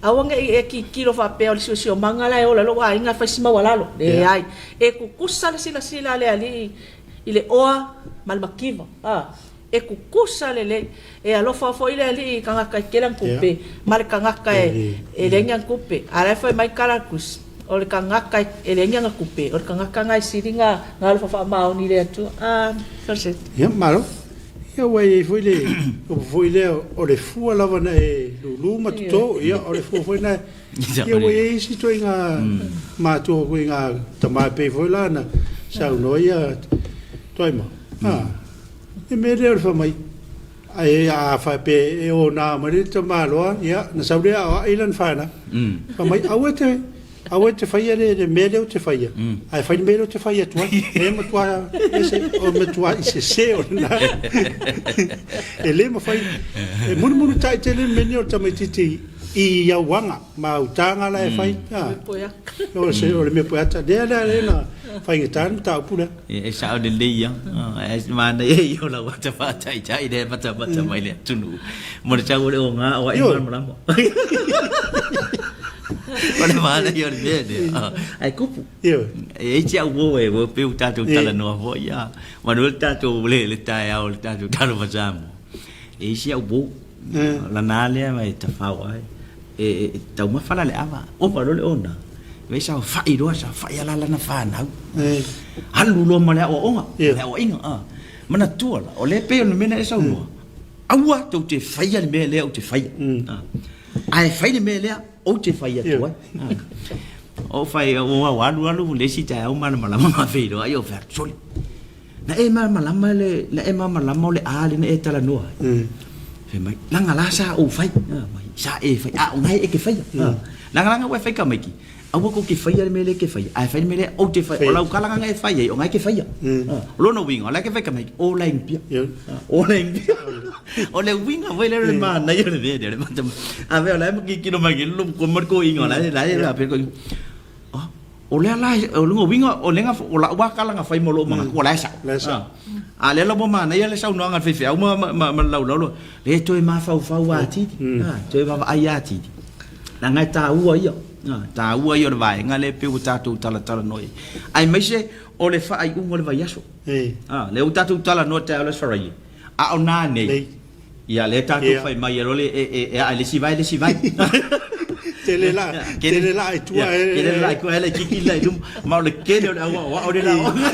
Aua ne i e tilotilo faapea o le siosiomaga la e ola ai lou aiga e fai si maualalo. Leai. E tutusa le silasila a le Alii i le oa ma le mativa. A, e tutusa lelei. E alofa foi le Alii i tagata e tele ana tupe ma le tagata e leai ni ana tupe. A o la e fai mai tala a le Tusi, o le tagata e leai ni ana tupe, o le tagata lena e sili ona alofa faamaoni i le Atua. A, Josette. Ia, malo. Ia, ua i ai foi le upu foi lea, o le fua lava na e lulu ma toto, ia, o le fua foi na e... Ia, ua i ai isi ituaiga matua foi ituaiga tama e pei foi la na saunoa ia Tuaima. A. Le mea lea o le fai mai, ae a faapea e ona mai le tamaloa, ia, na sau lea aoai lana fanau. Fai mai, aua e te Aua e te faia le, le mea lea ou te faia, ae fai le mea lea ou te fai atu ai. E matua ese, o matua i sese o lena. E le mafai, e mulimulitai tele le mea lenei o le tamaitiiti i au aga ma au taga la e fai. O se o le mea poeata lea lea lea na faigata le mataupu lea. E sao lelei ia. Ae manaia ia o lau ata faataitai lea e matamata mai le atunuu. Mo le tau o le oga o ai malamalama. O le manaia o le mea lea. Ae kupu. E i ai si au uo e ua pei ua tatou talanoa foi a. Manu le tatou le le taeao o le tatou Talofa Samoa. E i ai si au uo. Lana lea e tafao ai. E taumafa la le ava. Ova loa le ona. Vei saofai loa, saofai ala lana fanau. Alu loa ma le aoaoga, le aoaiga. Manatua la, o lea e pei o le mea na e saunoa, aua tou te faia le mea lea ou te faia. Ae fai le mea lea ou te fai atu ai. Ou fai, ua alu alu le isi taeao malamalama ma feiloai, ou fai atu, sole, Na e malamalama le, na e malamalama o le a le na e talanoa ai. Mm. Fai mai, langa la sa ou fai. Ah, mai, sa e fai, a o ngai e ke faia. Mm. Ah, langa langa ua e fai ka maiki. Aua kou ke faia le mea le ke faia. Ae fai le mea le ou te fai. O lau kala nganga e fai ai, o ngai ke faia. Mm. Ah, o lona uiga, o la ke fai ka maiki, o la inpia. Yeah. Ah, o la inpia. O le uiga foi lea o le manaia o le mea lea, o le mata. A ve o la e makikino mai ke lulu ko marko inga, o la e la e la pe ko. Ah, O lea la, o lona uiga, o lea o lau lava kalaga fai ma lou manatu, o la e sao. La e sao. A lea la ua manaia le saunoaga a le faifeau ma, ma, ma le laulaulo, le toe mafaufau atili, toe vaavaai atili. Leaga e taua ia, taua ia o le vaega lea pei ua tatou talatalanoa i ai. Aemaise o le faaiuga o le vaiaso. Lea ua tatou talanoa i le taeao o le Aso Faraile, a o nanei, Ia lea tatou fai mai e lole e aa i le isi vae le isi vae. Tele la, tele la i tua e. Tele la i tua e laitiiti la i luma. Ma o le tele o le au aoao le la aoga.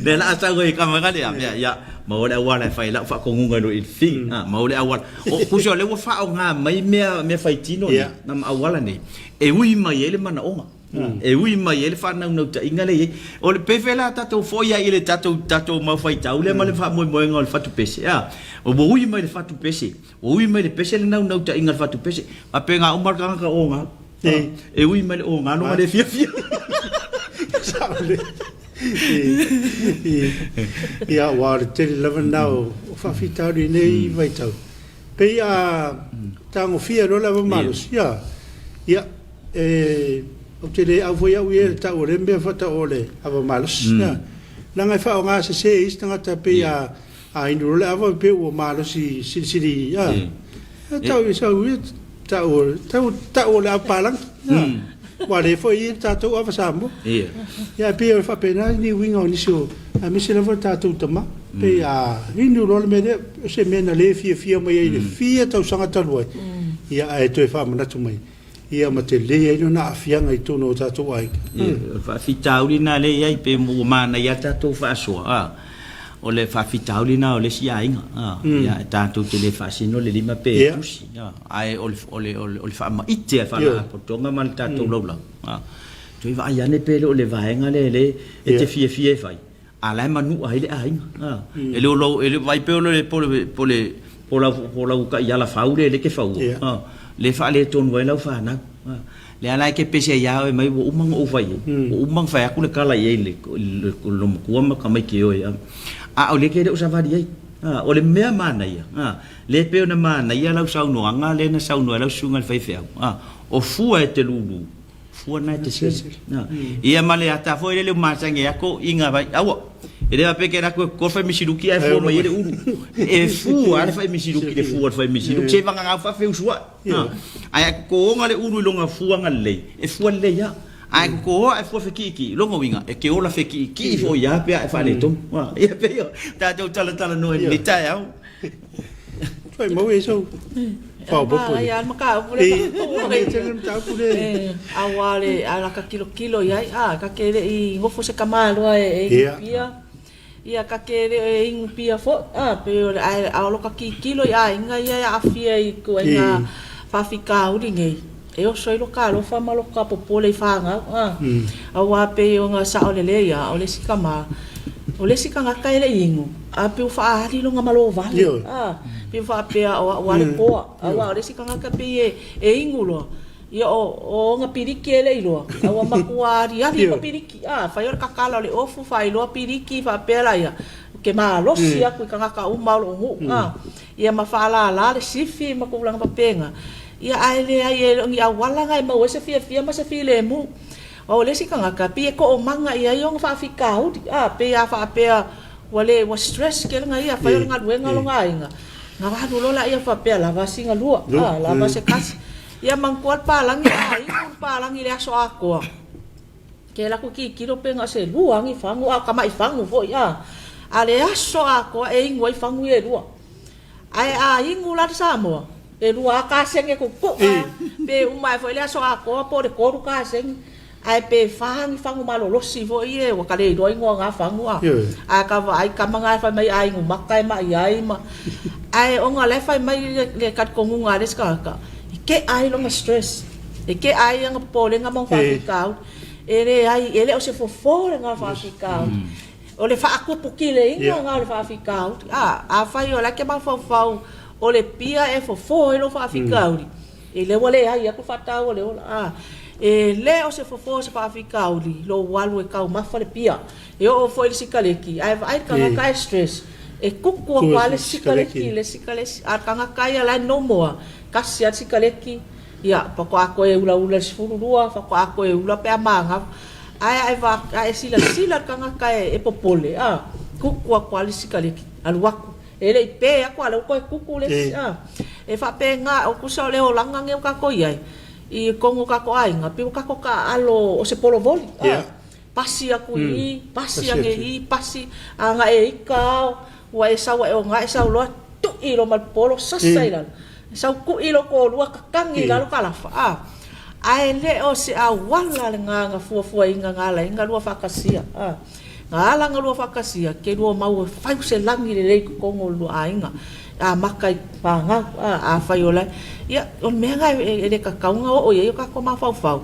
Lea la a sau ai ka mai le ia ia ma o le auala e fai lau faatonuga i lo i le fi. Ma o le auala. O tusa o lea ua faaaoga mai mea mea faitino nei ma auala nei e ui mai ai le manaoga. E ui mai ai le faanaunautaiga lea e i ai. O le pei la tatou foi ai i le tatou, tatou mau faitau lea ma le faamoemoega o le fatupese, a, ua ui mai le fatupese, ua ui mai le pese le naunautaiga o le fatupese. Faapena uma le tagata oga, e ui mai le oga lona le fiafia. Sao lelei. Ia, aua o le tele lava lena o faafitauli i nei vaitau. Pei a tagofia loa le ava malosi, ia, ia, e, ou te le au foi au ia i le tau o lea mea faatau o le ava malosi. Ia, leaga e faaaoga sese e isi tagata pei a, a inu loa le ava pei ua malosi silisili, ia, ia tau i sau ia tau, tau, tau o le ava palagi. Ia, ua le foi i le tatou ava Samoa. Ia. Ia, e pei o le faapena ni uiga o nisi o, aemaise lava le tatou tama. Pei a inu loa le mea lea, o se mea na le fiafia mai ai i le fia tausaga talu ai, ia ae toe faamanatu mai, ia ma tele ai lona aafiaga i totonu o tatou aiga. Ia, o le faafitauli lena lea e i ai, pei ua manaia lava le tatou faasoa, a, o le faafitauli lena o le isi aiga, a, ia, e tatou te le faasino le lima pe tusi, a, ae o le, o le, o le faamaite a le Faalapotopotoga ma le tatou laulau, a, toe vaai ane pe le o le vaega lea lea e te fiafia e fai, A la e manua ai le aiga. A. E le o lau, e le, vaai pea o le, po le, po le, po lau, po lau taiala fau lea e le te faua. A. Le faaletonu ai lau fanau. A. Lea la e te pese ai ia oe mai ua uma ona ou fai ai. Ua uma ona fai atu le tala i ai i le, le, le matua ma tamaiti e oe. A o lea e te le o savali ai. A. O le mea manaia, a, lea e pei ona manaia lau saunoaga lea na saunoa ai lau susuga i le faifeau. A. O fua e te lulu. Fua na e te sele. Ia ma le ata foi lele masani ai ako inga vai aua. E le faapea ke laku e kol fai misiluki ae fua mai ai le ulu. E fua le fai misiluki le fua le fai misiluki. Se vagagau faafeusuai. Ae a kokoona le ulu i lona fuaga lelei, e fua lelei lava. Ae kokoa ae fua fekiikii, lona uiga e te ola fekiikii foi lava pe a e faaletonu. Ia pei o tatou talatalanoa i lenei taeao. Fai mau e sau faaopoopo. Ai a mataupu le mataupu le. Aua le ala ka kilokilo i ai a ka ke le i nofo se kamaloa e inu pia. Ia ka ke le e inu pia fo a pe o le ai a lo ka kikilo i aiga ia e aafia i ituaiga faafitauli nei. E oso ai lo ka alofa ma lo ka popole i fanau a. Aua pei ona sao lelei ia o le isi tama o le isi tagata e le i inu a pei ua faaali lona malo vale a. Pei ua faapea o au lava le toa aua o le isi tagata pei e inu loa. Ia o o ona piliki e le iloa, a ua matua aliali ma piliki, a fai o le kakala o le ofu faailoa piliki faapea laia, ou te malosi atu i tagata uma o lou nuu, a ia ma faalala le sifi ma tulaga faapena, ia ae leai e le o ni auala na e maua ai se fiafia ma se filemu. Aua o le isi tagata pei e toomaga i ai ona faafitauli, a pei a faapea ua le ua stress tele na ia, fai o le galuega lona aiga, na alu loa laia faapea lava sina lua, a lava se tasi. Ia manatua le palagi a inu le palagi i le aso atoa. Ke alu atu tilotilo pe na o se lua ni fagu a o tamai fagu foi a. A le aso atoa e inu ai fagu ia e lua. Ae a inu la le Samoa, e lua lava kasegi e tuutuu a, pe uma ae foi le aso atoa po o le tolu kasegi. Ae pe fa ni fagu malolosi foi ia ua ta le iloa igoa o na fagu a. Ae ta vaai tama na e fai mai a inu mata e mai ai ma. Ae ona o la e fai mai le talitonuga a le isi tagata, e tea ai lona stress, e tea ai ana popolega ma ona faafitauli. E leai, e le o se fofo lena o le faafitauli. O le faatuputileina lena o le faafitauli. A, afai o la e te mafaufau o le pia e fofo ai lou faafitauli, E le ua leai atu faataua le ola a. E le o se fofo o se faafitauli lou alu e taumafa le pia. E oo foi i le sikaleki, ae vaai le tagata e stress, e kuku atu lava le sikaleki i le isi sikalesi. A o le tagata ia la e normal lava, tasi lava le sikaleki, ia, faatoa toe ulaula i le 12, faatoa toe ula pe a manava. Ae a e silasila i le tagata e popole, a, kuku atu lava le sikaleki, alu atu. E le i pe atu a o lea ua toe tupu le isi a. E faapena, o tusa o le olaga lenei ua tatou i ai, i totonu o tatou aiga, pei ua tatou taaalo o se polovoli a. Pasi atu i i, pasi ane i i, pasi, a na e ita lava ua e sau ae ona e sau loa tui loa ma le polo sasa i lalo. Sau tui lou toalua tatagi i lalo kalafa a. Ae le o se auala lena na fuafuaina na ala ai ona lua faatasia a. Na ala na lua faatasia, ke lua mau e fai se lagi lelei i totonu o le lua aiga, amata i fanau, a, afai o la e, ia, o le mea lena e le tatau ona oo i ai o tatou mafaufau,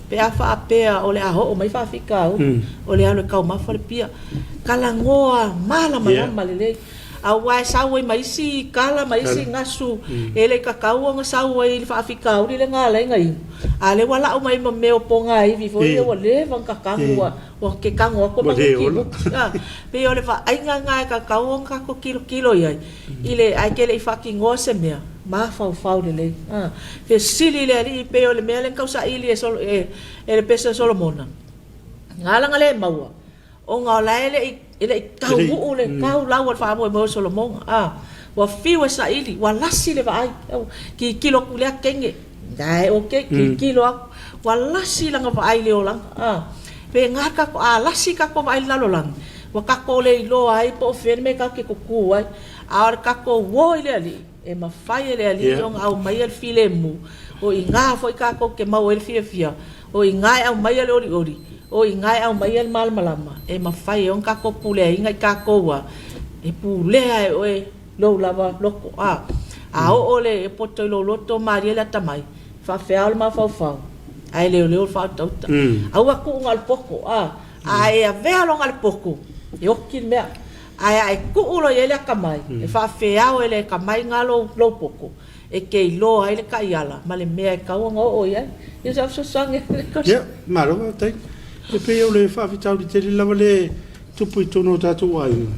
pe a faapea o le a oo mai faafitauli, o le alu e taumafa le pia. Talanoa malamalama lelei. Aua e sau ai ma isi tala ma isi gasu e le i tatau ona sau ai i le faafitauli lea na ala ai ona inu. A o lea ua lau mai ma mea o pogaivi foi ia ua leva ona tatago ua ua te tago atu ma kilo. Pei o le vaaiga lena e tatau ona tatou tilotilo i ai i le ae te le i faatinoa se mea, mafaufau lelei. Fesili le Alii pei o le mea lea na tausaili e e le pese o Solomona, na ala ona le maua Ona o la e le i, e le i taunuu le tau lau o le faamoemoe o Solomona. A, ua fiu e saili, ua lasi le vaai. Tilotilo atu i lea teine, la e okay, tilotilo atu, ua lasi lana vaai i le olaga. A, pe gā tatou, a lasi tatou vaai i le lalolagi, ua tatou le iloa ai po o fea le mea tatou te tutū ai. A o le tatou o i le Alii, e mafai e le Alii ona aumaia le filemu, o i ina foi tatou te maua ai le fiafia, O i ina e aumaia le olioli, o i ina e aumaia le malamalama, e mafai ai ona tatou puleaina i tatou a e pulea e oe lou lava loto. A, a oo le poto i lou loto malie le atamai, faafeao le mafaufau, ae leoleo le faautauta. Aua tuu na o le poto, a, a e avea loa na o le poto, e oti le mea. Ae a e tuu loa i ai le atamai, e faafeao e le atamai na lou poto, e te iloa ai le taiala ma le mea e tatau ona oo i ai. Ia o se fesoasoani a le Kosi. Ia, malo faafetai. E pei o le faafitauli tele lava lea e tupu i totonu o tatou aiga,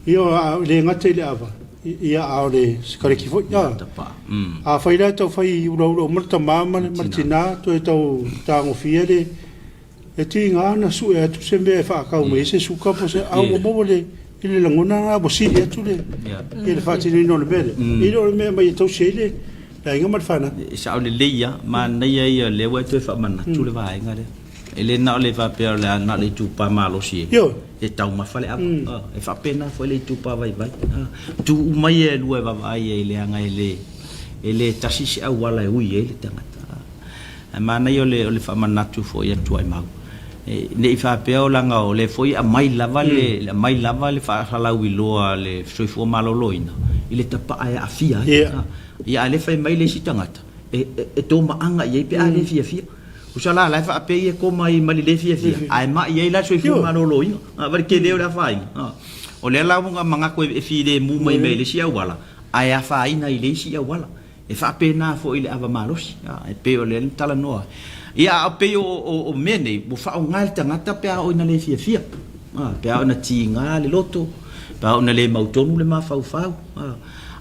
ia e le gata i le ava, ia a o le sikareti foi. Afai la e tau fai ulaula uma le tama ma le tina, toe tau tagofia le E tiga ona sue atu se mea e faatau mai ai se suka po o se a ua maua le i le lagona lena ua sili atu le i le faatinoina o le mea lea i lo le mea e aumai e tausi ai le aiga ma le fanau. E sao lelei lava, manaia ia o lea ua e toe faamanatu le vaega lea. E le na o le faapea o le a na o le itupa malosi e taumafa le ava, e faapena foi le itupa vaivai. Tu uma ia e lua e vaavaai ai leaga e le tasi se auala e ui ai le tagata. Ae manaia o le, o le faamanatu foi a Tuaimau, ne i faapea o leaga o lea foi e aumai lava le, aumai lava le faasalauiloa a le soifua maloloina i le tapaa e aafia ai. Ia, a o lea e fai mai le isi tagata, e, e tomaaga i ai pe a le fiafia. Tusa la, la e faapea ia e koma ai ma le le fiafia, ae mai ai la le soifua maloloina. Va le tele o le afaina. O lea la ua manatu e filemu mai mai i le isi auala, ae afaina i le isi auala. E faapena foi i le ava malosi, a, e pei o lea na talanoa ai. Ia, a pei o, o, o mea nei, ua faaaoga e le tagata pe a oo ina le fiafia, a, pe a oo ina tiga le loto, pe a oo ina le mautonu le mafaufau, a.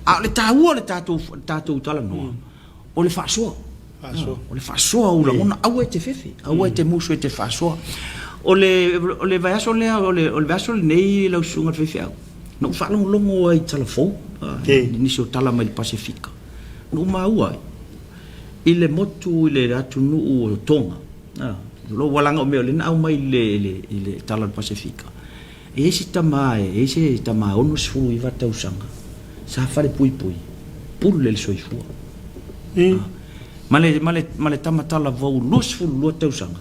A o le taua o le tatou, tatou talanoa, o le faasoa. Faasoa. O le faasoa o ou lagona, aua e te fefe, aua e te musu e te faasoa. O le, o le vaiaso lea, o le, o le vaiaso lenei lau susuga i le faifeau, na ou faalogologo ai i tala fou, nisi o tala mai le Pasefika, na ou maua ai, i le motu i le atunuu o Tonga, lou alaga o mea o lea na aumai i le, i le, i le tala o le Pasefika, e i ai se tama, e i ai se tama 69 tausaga, sa falepuipui, pule le soifua. Ma le, ma le, ma le tama talavou 22 tausaga,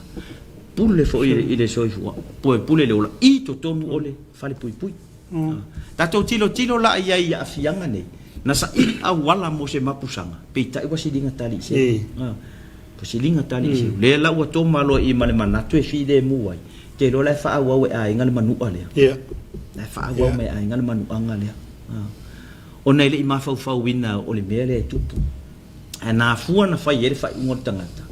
pule foi i le soifua, pule le ola i totonu o le falepuipui. Tatou tilotilo la i ai i aafiaga nei, na saili auala mo se mapusaga, peitai ua siliga tali i seu. Ua siliga tali i seu. Lea la ua toma loa i i ma le manatu e filemu ai, te iloa la e faaauau e aiga le manua lea. La e faaauau mai e aiga le manuaga lea. Ona e le i mafaufauina o le mea lea e tupu. Ae na afua na fai ai le faaiuga o le tagata,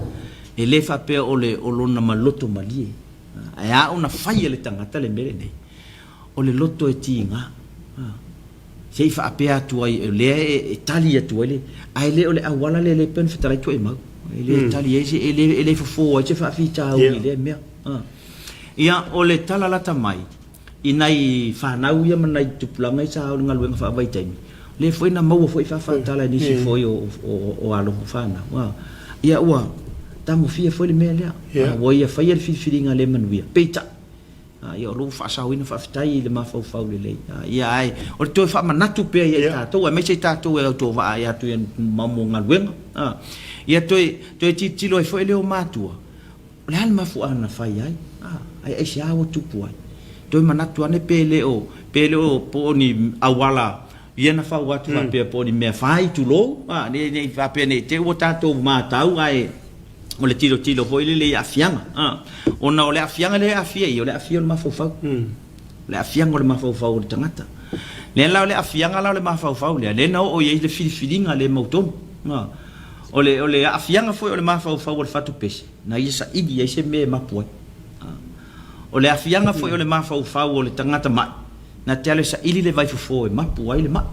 e le faapea o le o lona maloto malie. Ae a ona fai e le tagata le mea lenei, o le loto e tiga. Se i faapea atu ai, o lea e tali atu ai le, ae le o le auala lea lea pei ona fetalai Tuaimau. E le tali ai se, e le, e le fofo ai se faafitauli i lea mea. Ia, o le tala lata mai, i nai fanau ia ma nai tupulaga ia sa o i le galuega faavaitaimi, lea foi na maua foi faafaatala e nisi foi o alo ma fanau, ia ua tagofia foi le mea lea, ua ia faia le filifiliga le manuia. Peitai, ia o lo o ua faasaoina faafetai i le mafaufau lelei. Ia ae o le toe faamanatu pea ia i tatou, aemaise i tatou e autovaa atu i mo galuega, ia toe tilotilo ai foi lea o matua, O le a le mafuaaga na fai ai? A, ae aisea ua tupu ai? Toe manatu ane pe le o, pe le o po o ni auala ia na fau atu faapea po o ni mea fai, tulou, a, ne, ne i faapea ne i te i ua tatou matau ae o le tilotilo foi lele i aafiaga, a. Ona o le aafiaga lea e aafia i i, o le aafia o le mafaufau. O le aafiaga o le mafaufau o le tagata. Lea la o le aafiaga la o le mafaufau lea, lea na oo i ai le filifiliga le mautonu, a. O le, o le aafiaga foi o le mafaufau o le fatupese, na ia saili ai se mea e mapu ai. O le aafiaga foi o le mafaufau o le tagata ma'i, na te alu e saili le vaifofo e mapu ai le ma'i,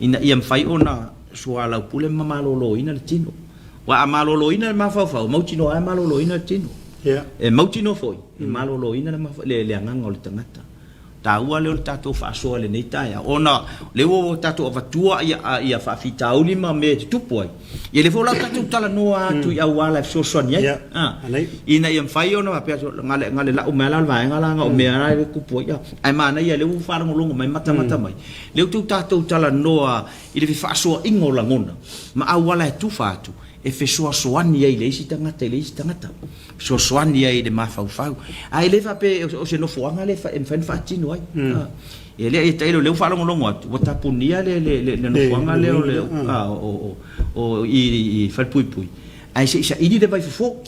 ina ia mafai ona soalaupule ma maloloina le tino. Aua a maloloina le mafaufau, e mautinoa lava e maloloina le tino. E mautinoa foi, e maloloina le, le agaga o le tagata. Taua lea o le tatou faasoa i lenei taeao ona o lea ua tatou avatua ia faafitauli ma mea e tutupu ai. Ia lea foi la ua tatou talanoa atu i auala e fesoasoani ai. Ina ia mafai ona faapea atu, na le lau mai lava la o le vaega la na o mea la e tupu ai. Ae manaia lea ua faalogologo mai matamata mai, lea ua tatou talanoa i le fefaasoaaiga o lagona ma auala e tufa atu e fesoasoani ai i le isi tagata i le isi tagata, fesoasoani ai i le mafaufau. Ae le faapea o se nofoaga lea e mafai ona faatino ai. E le i tailo, lea ua faalogologo atu, ua tapunia le nofoaga lea o le o i Falepuipui, ae se i saili le vaifofo.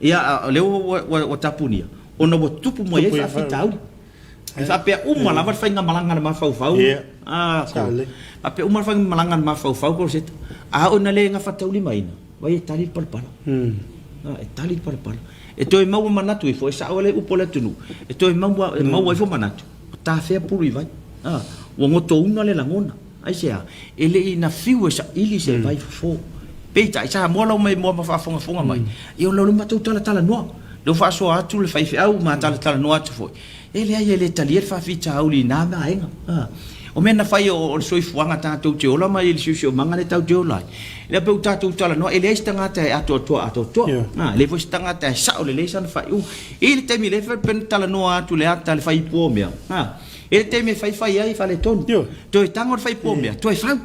Ia, o lea ua tapunia, ona ua tupu mai ai faafitauli. E faapea uma lava le faigamalaga a le mafaufau. Faapea uma le faigamalaga a le mafaufau Rosetta. A oo ina le gafataulimaina, vaai e tali le palapala. E tali le palapala. E toe maua manatu ifo, e sao ai le upu a le atunuu, e toe maua, e maua ifo manatu, o tafea pulu i vai. Ua gotouna le lagona. Aisea? E le i na fiu e saili se vai fofo. Peitai, Samoa lau mai moa ma faafogafoga mai, ia o lea matou talatalanoa. Lea ua faasoa atu le faifeau ma talatalanoa atu foi. E leai e le talia le faafitauli i na vaega. O mea na fai o le soifuaga tatou te ola mai i le siosiomaga lea tatou te ola ai. Lea pei ua tatou talanoa, e leai se tagata e atoatoa atoatoa. E leai foi se tagata e sao lelei sana faaiuga. E i ai le taimi lea pei ona talanoa atu le ata le faiipu o mea. E i ai le taimi e faifai ai faaletonu. Toe tago le faiipu o mea, toe fau.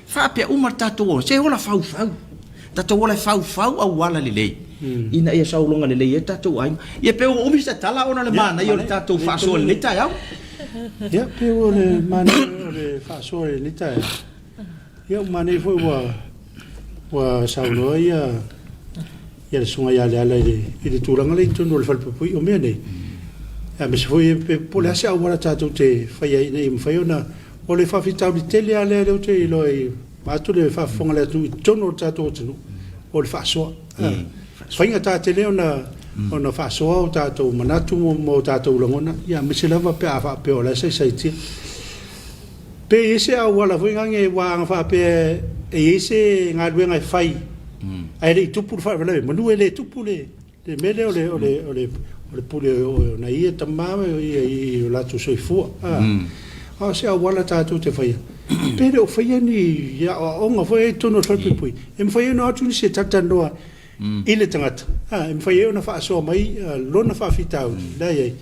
Faapea uma le tatou ola, se ola faufau. Tatou ola e faufau auala lelei ina ia sauloga lelei ai tatou aiga. Ia pei ua umi se tala ona o le manaia o le tatou faasoa i lenei taeao. Ia pei o le manaia o le faasoa i lenei taeao. Ia ua manaia foi ua ua saunoa ia ia le Susuga ia Leala i le i le tulaga lea i totonu o le falepuipui o mea nei. Aemaise foi po o le a se auala tatou te faia ai ina ia mafai ona o le faafitauli tele lava lea ou te iloa i Vaeatu le faafofoga a le atunuu i totonu o le tatou atunuu, o le faasoa. Faigata tele ona ona faasoa o tatou manatu ma o tatou lagona, ia aemaise lava pe a faapea o la e saisaitia. Pe i ai se auala foi lea aua ana faapea e i ai se galuega e fai ae le i tupu le faalavelave, manu e le tupu le le mea lea o le o le o le o le pule o nai ia tama ma ia i o latou soifua. A o se auala tatou te faia, pe le o faia ni aoaoga foi i totonu o le falepuipui e mafai ai ona o atu nisi e talatalanoa i le tagata, e mafai ai ona faasoa mai lona faafitauli la e i ai,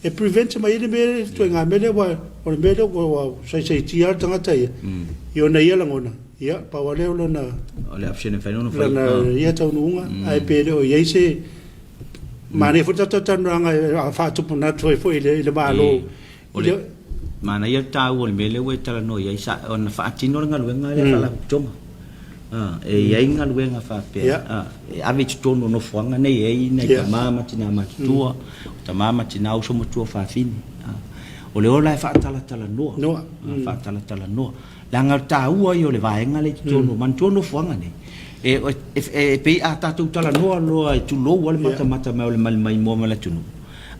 e prevent mai ai le mea le ituaiga mea lea, aua o le mea lea ua saisaitia lava le tagata ia i ona ia lagona, ia pau lava lea o lona O le option e mafai ona fai. Lana ia taunuuga, ae pe le o i ai se manaia foi le tatou talanoaga e faatupu manatu ai foi i le Malo. O le manaia le taua o le mea lea ua e talanoa i ai, sa ona faatino le galuega lea a Faalapotopotoga. E i ai galuega faapea e ave i totonu o nofoaga nei e i ai nai tama ma tina matutua, o tama ma tina, uso ma tuafafine. O le ola e faatalatalanoa, faatalatalanoa. Leaga o le taua ia o le vaega lea i totonu, manatua nofoaga nei, e pei a tatou talanoa loa e tulou lava le matamata mai o le maimoa ma le atunuu,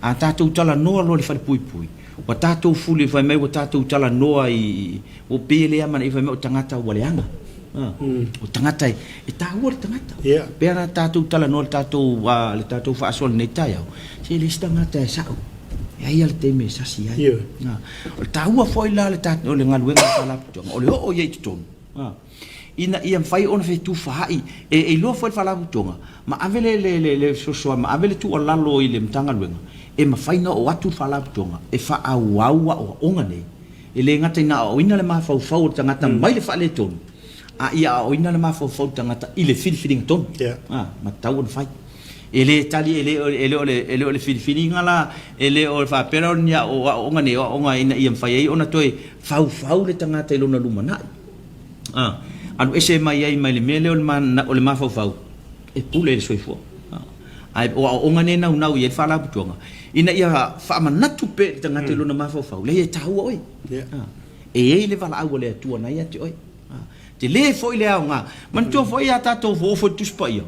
A tatou talanoa loa i le falepuipui, ua tatou fuli fai mai ua tatou talanoa i, ua pei e le amanaia fai mai o tagata ua leaga. O tagata e taua le tagata. Pei ona tatou talanoa i le tatou, le tatou faasoa i lenei taeao, se e leai se tagata e sa'o. E i ai lava le taimi e sasi ai. O le taua foi la o le galuega a le Faalapotopotoga, o le oo i ai i totonu. Ina ia mafai ona fetufaai, e iloa foi e le Faalapotopotoga ma ave le fesoasoani, ma ave le tuualalo i le Matagaluega, e mafai ona oo atu le Faalapotopotoga e faaauau aoaoga nei, e le gata ina aoaoina le mafaufau o le tagata mai le faaletonu, a ia aoaoina le mafaufau o le tagata i le filifiliga tonu ma tatau ona fai. E le tali, e le o le, e le o le filifiliga la, e le o faapea la o ni aoaoga nei, o aoaoga ina ia mafai ai ona toe faufau le tagata i lona lumanai. A, alu ese mai ai mai le mea lea o le, o le mafaufau, e pule i le soifua. Ae o aoaoga nei e naunau i ai le Faalapotopotoga, ina ia faamanatu pea i le tagata i lona mafaufau, leai e taua oe. E i ai le valaau a le Atua na ia te oe. Tele foi le aoga. Manatua foi a tatou fofo i le Tusi Paia,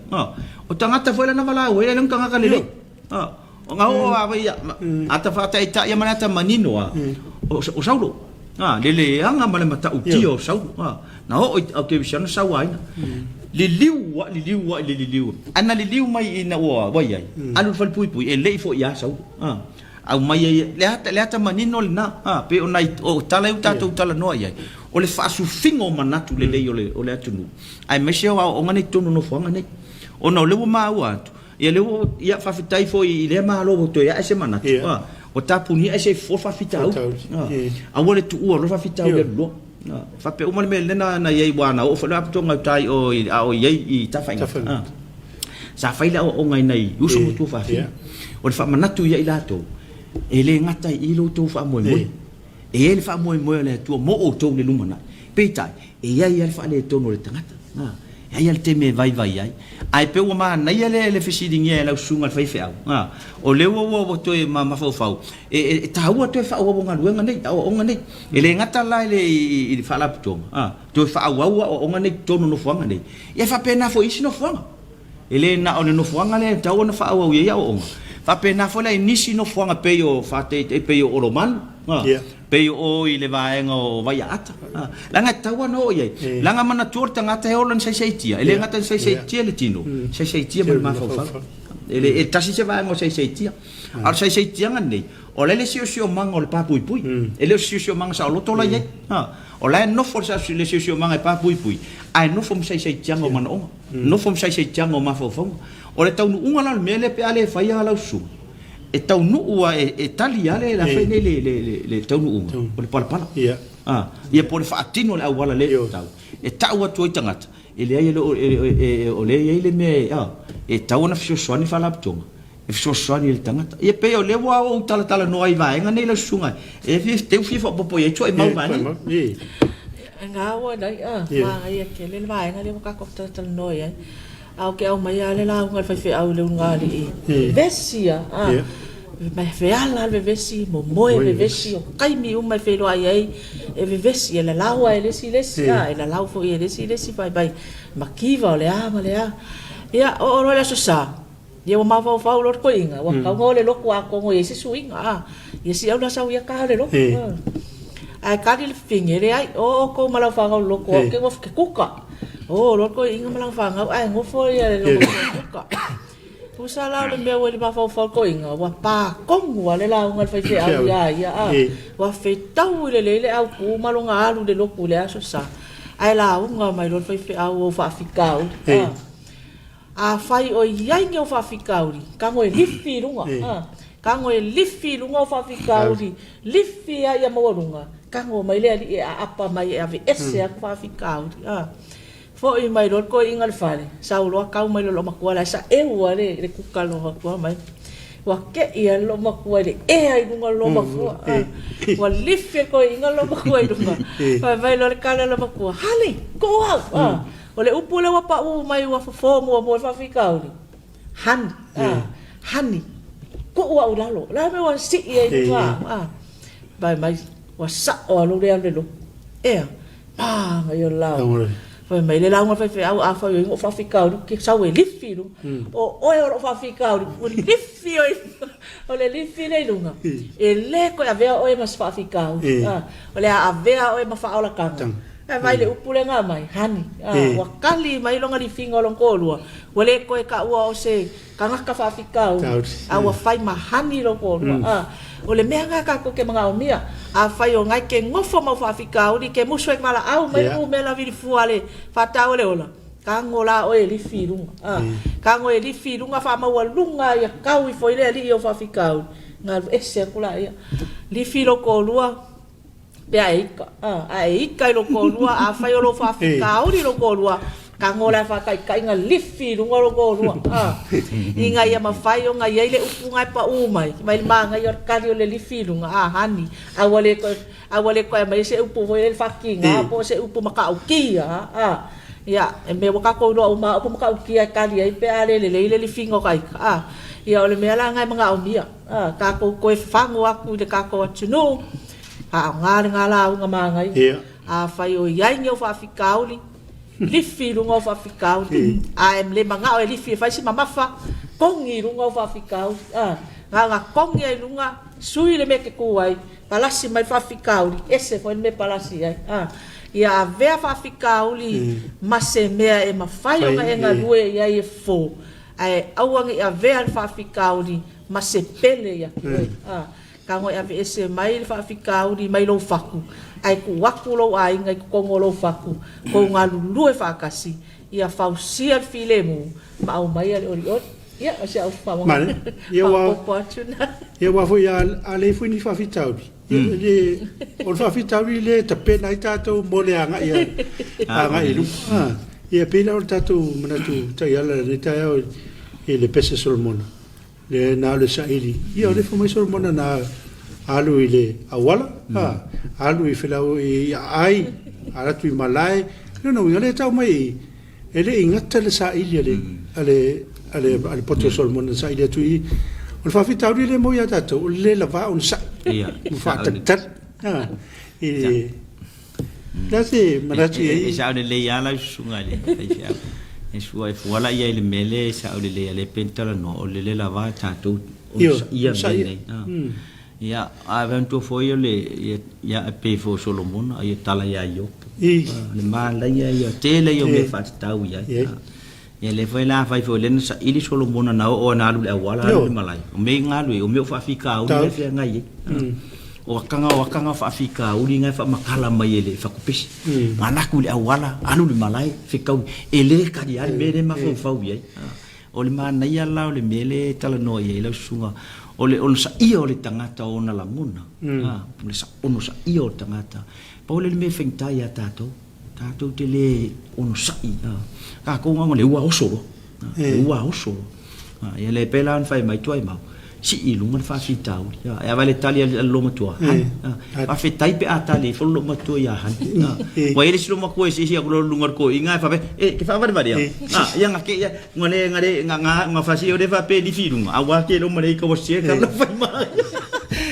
o tagata foi lana valaau ai, e leai ni tagata lelei. O nga oo a ia, ata faataitai ma le ata manino a, o Saulo. Le leaga ma le matautia o Saulo. Na oo i au kerisiano sauaina. Liliu a, liliu a i le liliu. Ae na liliu mai ina ua i ai, alu i le falepuipui, e le i foi ia Saulo. Aumai ai, le ata, le ata manino lena, a, pei o nai, o tala ia ua tatou talanoa i ai, o le faasufiga o manatu lelei o le, o le atunuu, aemaise o aoaoga nei i totonu o nofoaga nei. Ona o lea ua maua atu, ia lea ua, ia faafetai foi i lea Malo ua toe ae se manatu, a, ua tapunia ai se fofo faafitauli, a, aua le tuua loa le faafitauli alu loa. A, faapea uma le mea lena na i ai, aua na oo foi le Faalapotopotoga i uta i o i, a o i ai i Tafaigata, a. Sa fai le aoaoga i nai uso ma tuafafine. O le faamanatu ia i latou, e le gata i i lo outou faamoemoe. E i ai le faamoemoe o le Atua mo outou i le lumanai. Peitai, e i ai lava le faaletonu o le tagata. E i ai lava le taimi e vaivai ai. Ae pei ua manaia le fesiligia e lau susuga i le faifeau, o lea ua ua toe mafaufau, e taua toe faaauau galuega nei, aoaoga nei. E le gata la i le Faalapotopotoga, toe faaauau aoaoga nei i totonu o nofoaga nei. Ia e faapena foi i isi nofoaga. E le na o le nofoaga lea e tatau ona faaauau i ai aoaoga. Faapena foi la i nisi nofoaga pei o Faatei, pei o Olomanu, pei o o i le vaega o Vaiaata. Leaga e tatau ona oo i ai. Leaga manatua le tagata e ola ni saisaitia. E le gata ina saisaitia le tino, saisaitia ma le mafaufau. E le, e tasi se vaega o saisaitia. A o le saisaitiaga lenei, o la e le siosiomaga o le papuipui. E le o se siosiomaga saoloto la i ai. O la e nofo le siosiomaga e papuipui, ae nofo ma saisaitiaga o manaoga, nofo ma saisaitiaga o mafaufauga. O le taunuuga la o le mea lea pe a le faia lau susuga, e taunuu lava, e tali lava le fai nei le taunuuga, o le palapala. Ia po o le faatino o le auala lea e tatau, e tau atu ai tagata, e leai, o lea e i ai le mea e tatau ona fesoasoani le Faalapotopotoga e fesoasoani i le tagata. Ia pei o lea ua ou talatalanoa ai i vaega nei lau susuga e fia teu fia faaopoopo i ai tuai mau vaega nei. E gaua nei a, manaia tele le vaega lea ua tatou talatalanoa i ai. A o ke aumaia lava le lauga a le faifeau i le ulugalii, vesi ia, a. Ma e feala le vevesi, momoe vevesi, o taimi uma e feiloai ai e vevesi, e lalau lava e le isi i le isi, a, e lalau foi e le isi i le isi fai mai mativa o le a ma le a. Ia, oo loa i le Aso Sa, ia ua mafaufau loa le toeaina, ua tatau ona o i le lotu atonu e i ai se suiga, a, ia si au la sau ia ta o le lotu. Ae tali le fafine, e leai, o outou ma lau fanau i le lotu, au ou te nofo ou te kuka. O loa le toeaina ma lana fanau ae nofo le lotu e kuka. Tusa la o le mea ua i le mafaufau toeaina, ua pa tonu lava le lauga a le faifeau ia ia a. Ua fetau lelei le autu ma lona alu i le lotu i le Aso Sa, ae lauga mai loa le faifeau o ou faafitauli a. Afai o i ai ni ou faafitauli, tago e lifi i luga a. Tago e lifi i luga ou faafitauli, lifi lava ia maualuga, tago mai le alii e aapa mai e aveese aku faafitauli a. Foi mai loa le toeaina i le fale, sau loa tau mai le loomatua la e saeu lava le kuka a le loomatua mai. Ua tei lava le loomatua i le ea i luga o le loomatua. Ua lifi e le toeaina le loomatua i luga. Fai mai loa le tala a le loomatua, Hale, tuu au! O le upu lea ua pau mai ua fofo muamua i le faafitauli, Hani, hani, tuu au i lalo. O le a le mea ua sii ai i luga? Fai mai, ua sao lava lou le alu i le lotu. Ea? Manaia o le lauga. Fai mai le lauga a le faifeau, afai o ai ou faafitauli, ou te sau e lifi i luga. O oe o lou faafitauli, ua lifi oe i luga. O le lifi lea i luga, e le toe avea oe ma se faafitauli. O le a avea oe ma faaolataga. Ae vaai i le upu lea na aumai, honey. Ua kali mai lona lifiga o lona toalua, ua le toe taua o se tagata faafitauli, a ua fai ma honey lou toalua. O le mea lena tatou te manaomia, afai o na e te nofo ma ou faafitauli, te musu ai valaau mai le umela vilifua a le faatau o le ola, tago la oe e lifi i luga. Tago e lifi i luga faamaualuga ia tau ifo i le alii ou faafitauli, ona alu ese atu laia. Lifi lou toalua, pe a e ika, a e ika i lou toalua, afai o lou faafitauli lou toalua, tago la e faataitaiga lifi i luga lou toalua, ina ia mafai ona i ai le upu na e pau mai, mai le manaia o le tali o le lifi i luga, a honey, a ua le toe, a ua le toe aumaia se upu foi lele faatiga po o se upu matautia, a, ia, e mea ua tatou iloa uma lava upu matautia e tali ai pe a le lelei le lifiina o ta ika, a. Ia o le mea la lena e manaomia, a, tatou toe fagu atu i le tatou atunuu, Faaaoga lena lauga manaia. Afai o i ai ni ou faafitauli, lifi i luga o faafitauli. A e le manao e lifi e fai si mamafa, togi i luga o faafitauli. Na ona togi lava i luga, sui le mea e te tu ai, palasi mai le faafitauli, ese foi le mea e palasi ai. Ia avea faafitauli ma se mea e mafai ona e galue i ai e fofo, ae aua ne i avea le faafitauli ma se pele ia te oe. Tago e aveese mai le faafitauli mai lou fatu, ae tuu atu lou aiga i totonu o lou fatu, tou galulue faatasi, ia fausia le filemu ma aumaia le olioli. Ia, o si au faaopoopo atu lena. Ia, aua foi a leai foi ni faafitauli, o le faafitauli lea e tapena ai tatou mo le agai i luma. Ia, pei la o le tatou manatu taiala i lenei taeao i le pese Solomona. Lea na alu e saili, ia o lea fai mai Solomona na alu i le auala, a, alu i felau i aai, alu atu i malae. Lona uiga, lea e tau mai i, e le i gata le saili a le, a le, a le, a le poto o Solomona na saili atu i i. O le faafitauli lea e maua ia tatou, o le le lava onosai, ma faatalitali. A, i, le a se manatu i ai? E sao lelei lava lau susuga i le faifeau. E sua e fuala ia i le mea lea e sao lelei a lea pei ona talanoa, o le le lava tatou onosaia mea nei. Ia, ae manatua foi o le, ia e pei foi o Solomona, ia tala ia Iopo. Le malaia ia, tele ia o mea faatatau i ai. Ia lea foi la afai foi o lea na saili Solomona na oo na alu i le auala alu i le malae, o mea i galue, o mea o faafitauli na e feagai ai. O akaga o akaga o faafitauli na e faamatala mai e le fatupese. Na alu atu i le auala, alu i le malae, fetaui, e le tali lava le mea lea e mafaufau i ai. O le manaia la o le mea lea e talanoa i ai lau susuga, o le onosaia o le tagata o ona lagona, o le onosaia o le tagata. Pau lea o le mea e faigata ia tatou. Tatou te le onosai a. Tatou na o le ua oso loa. Le ua oso loa. Ia le pei la ona fai mai tuai mau. Sii i luga le faafitauli. E ava i le tali a le loomatua, Hani. Faafetai pe a tali ifo le loomatua ia Hani. Ua i ai le isi loomatua e siisi atu loa i luga o le toeaina ae faapea, E, ke faavalevalea? Ia nga ke ia, nga le, nga le, nga, nga, nga fasi o le faapea e lifi i luga, aua ke lo ma le ika ua sese ka la fai mai.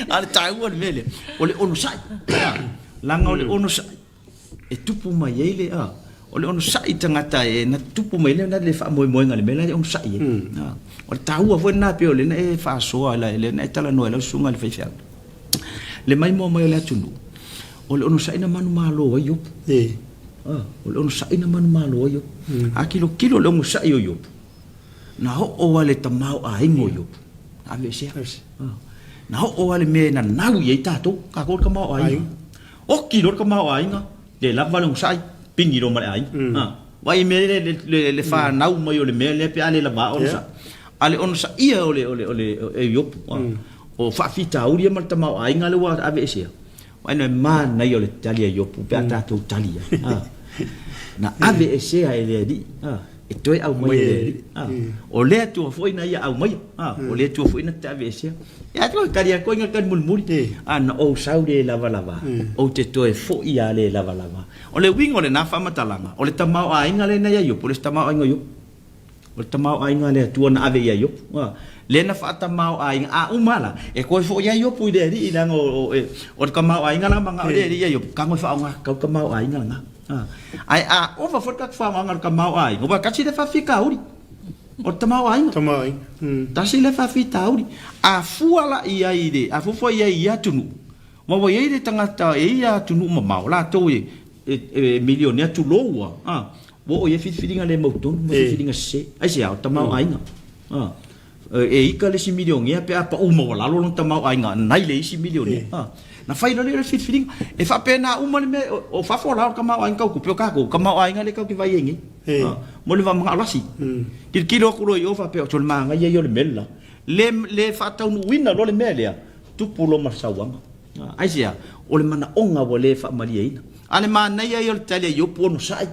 A o le taua o le mea lea, o le onosai. Leaga o le onosai, e tupu mai ai le, a, o le onosai tagata e na tupu mai le na le faamoemoega i le mea la e onosai ai. A, o le taua foi lena pei o lena e faasoa la lena e talanoa ai lau susuga i le faifeau. Le maimoa mai o le atunuu, o le onosai na manumalo ai Iopu. A, o le onosai na manumalo ai Iopu. A tilotilo i le onosai o Iopu, na oo lava i le tamaoaiga o Iopu, na aveesea. Na oo lava i le mea e nanau i ai tatou, tatou le tamaoaiga. Oti loa le tamaoaiga, le lava le onosai, pigi loa ma le aiga. Mm. Vaai i mea le, le, le, le whanau mai o le mea lea pe a le lava a onosai. A le onosaia o le, o le, o le, o e Iopu. Mm. O faafitauli ia ma le tamaoaiga lea ua aveesea. Vaai na manaia o le tali a Iopu pe a tatou tali ai. Na aveesea e le Alii. E toe aumai e le Alii. O le Atua foi na ia aumaia. O le Atua foi na te aveesea. E atu e tali atu ai na tali mulimuli. A na ou sau le lavalava, ou te toe foi lava le lavalava. O le uiga o lena faamatalaga, o le tamaoaiga lea na ia Iopu, o le isi tamaoaiga o Iopu. O le tamaoaiga a le Atua na ave ia Iopu. Lea na faatamaoaiga, a uma la, e toe foi lava Iopu i le Alii, leaga o le tamaoaiga la manao le Alii ia Iopu, tago e faaaoga tatau le tamaoaiga lena. Ae a ova foi le tatou faaaogaina o le tamaoaiga, aua e tasi lea faafitauli, o le tamaoaiga. Tamaoaiga. Tasi lea faafitauli. A fua la i ai i le, a fuafua i ai i ia atunuu, aua ua i ai le tagata, e i ai atunuu mamao, latou e, e milionea tulou a, ua oo i ai filifiliga le mautonu ma filifiliga sese. Aisea? O le tamaoaiga. E ika le isi milionea pe a pau maualalo lona tamaoaiga nai le isi milionea. Na fai loa lea o le filifiliga. E faapena uma le mea, o fafo la o le tamaoaiga tau tupe, o tatou tamaoaiga lea tatou te vaai ai nei. Mo le manao lasi. Tilotilo atu loa i o faapea, o le manaia ia o le mea le la. Le, le faataunuuina loa le mea lea, tupu loa ma le sauaga. Aisea? O le manaoga ua le faamalieina. A le manaia ia o le tali a Iopu, onosai.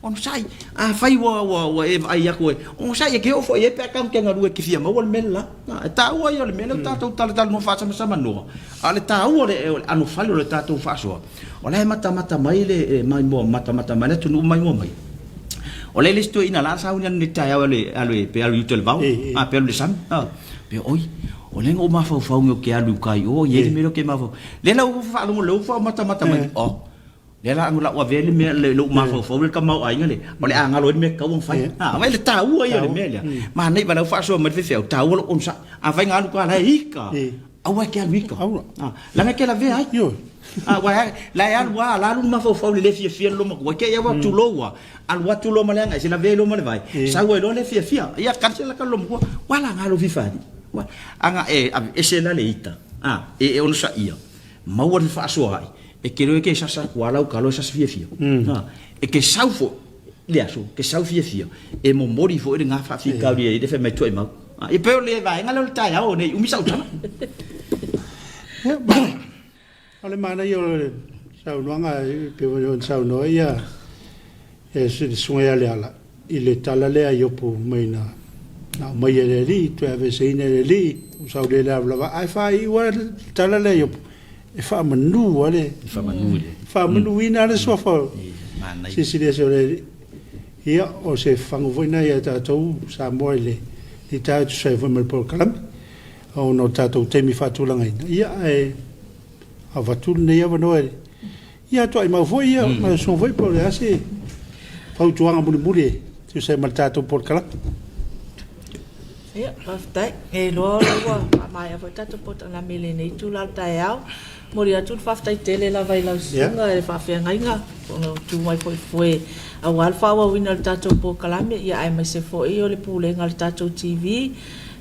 Onosai. Afai ua, ua, ua e vaai atu e, onosai e te oo foi i ai pe a tatou te galue e te fia maua le mea le la. E taua ia o le mea lea ua tatou talatalanoa faasamasama noa, a o le taua o le, o le anofale o le tatou faasoa, o la e matamata mai le, maimoa, matamata mai le atunuu maimoa mai. O la e le isi toeaina la sauni anu nei taeao e alu e, pe alu i uta i le vao, a, pe alu i le sami, a. Pe oi, o lea na ou mafaufau nei ou te alu i uka i o, i ai le mea lea ou te mafaufau. Lea la ua faalogo, lea ua faamatamata mai, oh, lea la ua avea le mea, lou mafaufau lea i le tamaoaiga lea, o le a galo ai le mea e tatau ona fai. A, vaai le taua ia o le mea lea. Manaia lau faasoa mai le faifeau, taua lou onosai. Afai na alu tala e ika, aua e te alu ika. Leaga e te lavea ai. Aua la e alu lava, la alu le mafaufau i le le fiafia le loomatua, te i aua tulou lava, alu atu loa ma le agai se lavea ai loa ma le vai, sau ai loa le fiafia. Ia kali la ka loomatua, ua laga lou fifali. Aga e aveese la le ita, e onosaia, maua le fefaasoaai, e te iloa e te sasa atu lava lau talo e sasa fiafia. E te sau foi i le aso, e te sau fiafia, e momoli foi lena faafitauli i le fai mai tuaimau. E pei o le vaega lea o le taeao ne i umi sau tala. O le manaia o le saunoaga e pei foi ona saunoa ia le Susuga ia Leala i le tala lea a Iopu mai na aumai e le Alii, toe aveeseina e le Alii, ua sau le lavalava, ae faaiu lava le tala lea a Iopu, e faamanu lava le, faamanuina lava le suafa o Silisili Ese o le Alii. Ia, o se fagu foi lena ia tatou Samoa i le taeao e tusa ai foi ma le polokalame. Ona o tatou taimi faatulagaina, ia ae avatu lenei avanoa i ia tuaimau foi ia ma le susuga foi po o le a se fautuaga mulimuli e tusa ai ma le tatou polokalame. Ia, faafetai. E iloa o lea ua faamaea foi le tatou polokalame i lenei itula o le taeao. Momoli atu le faafetai tele lava i lau susuga i le faafeagaiga ona ua tu mai foi i foe aua le faaauauina o le tatou polokalame, ia aemaise foi o le pulega a le tatou TV,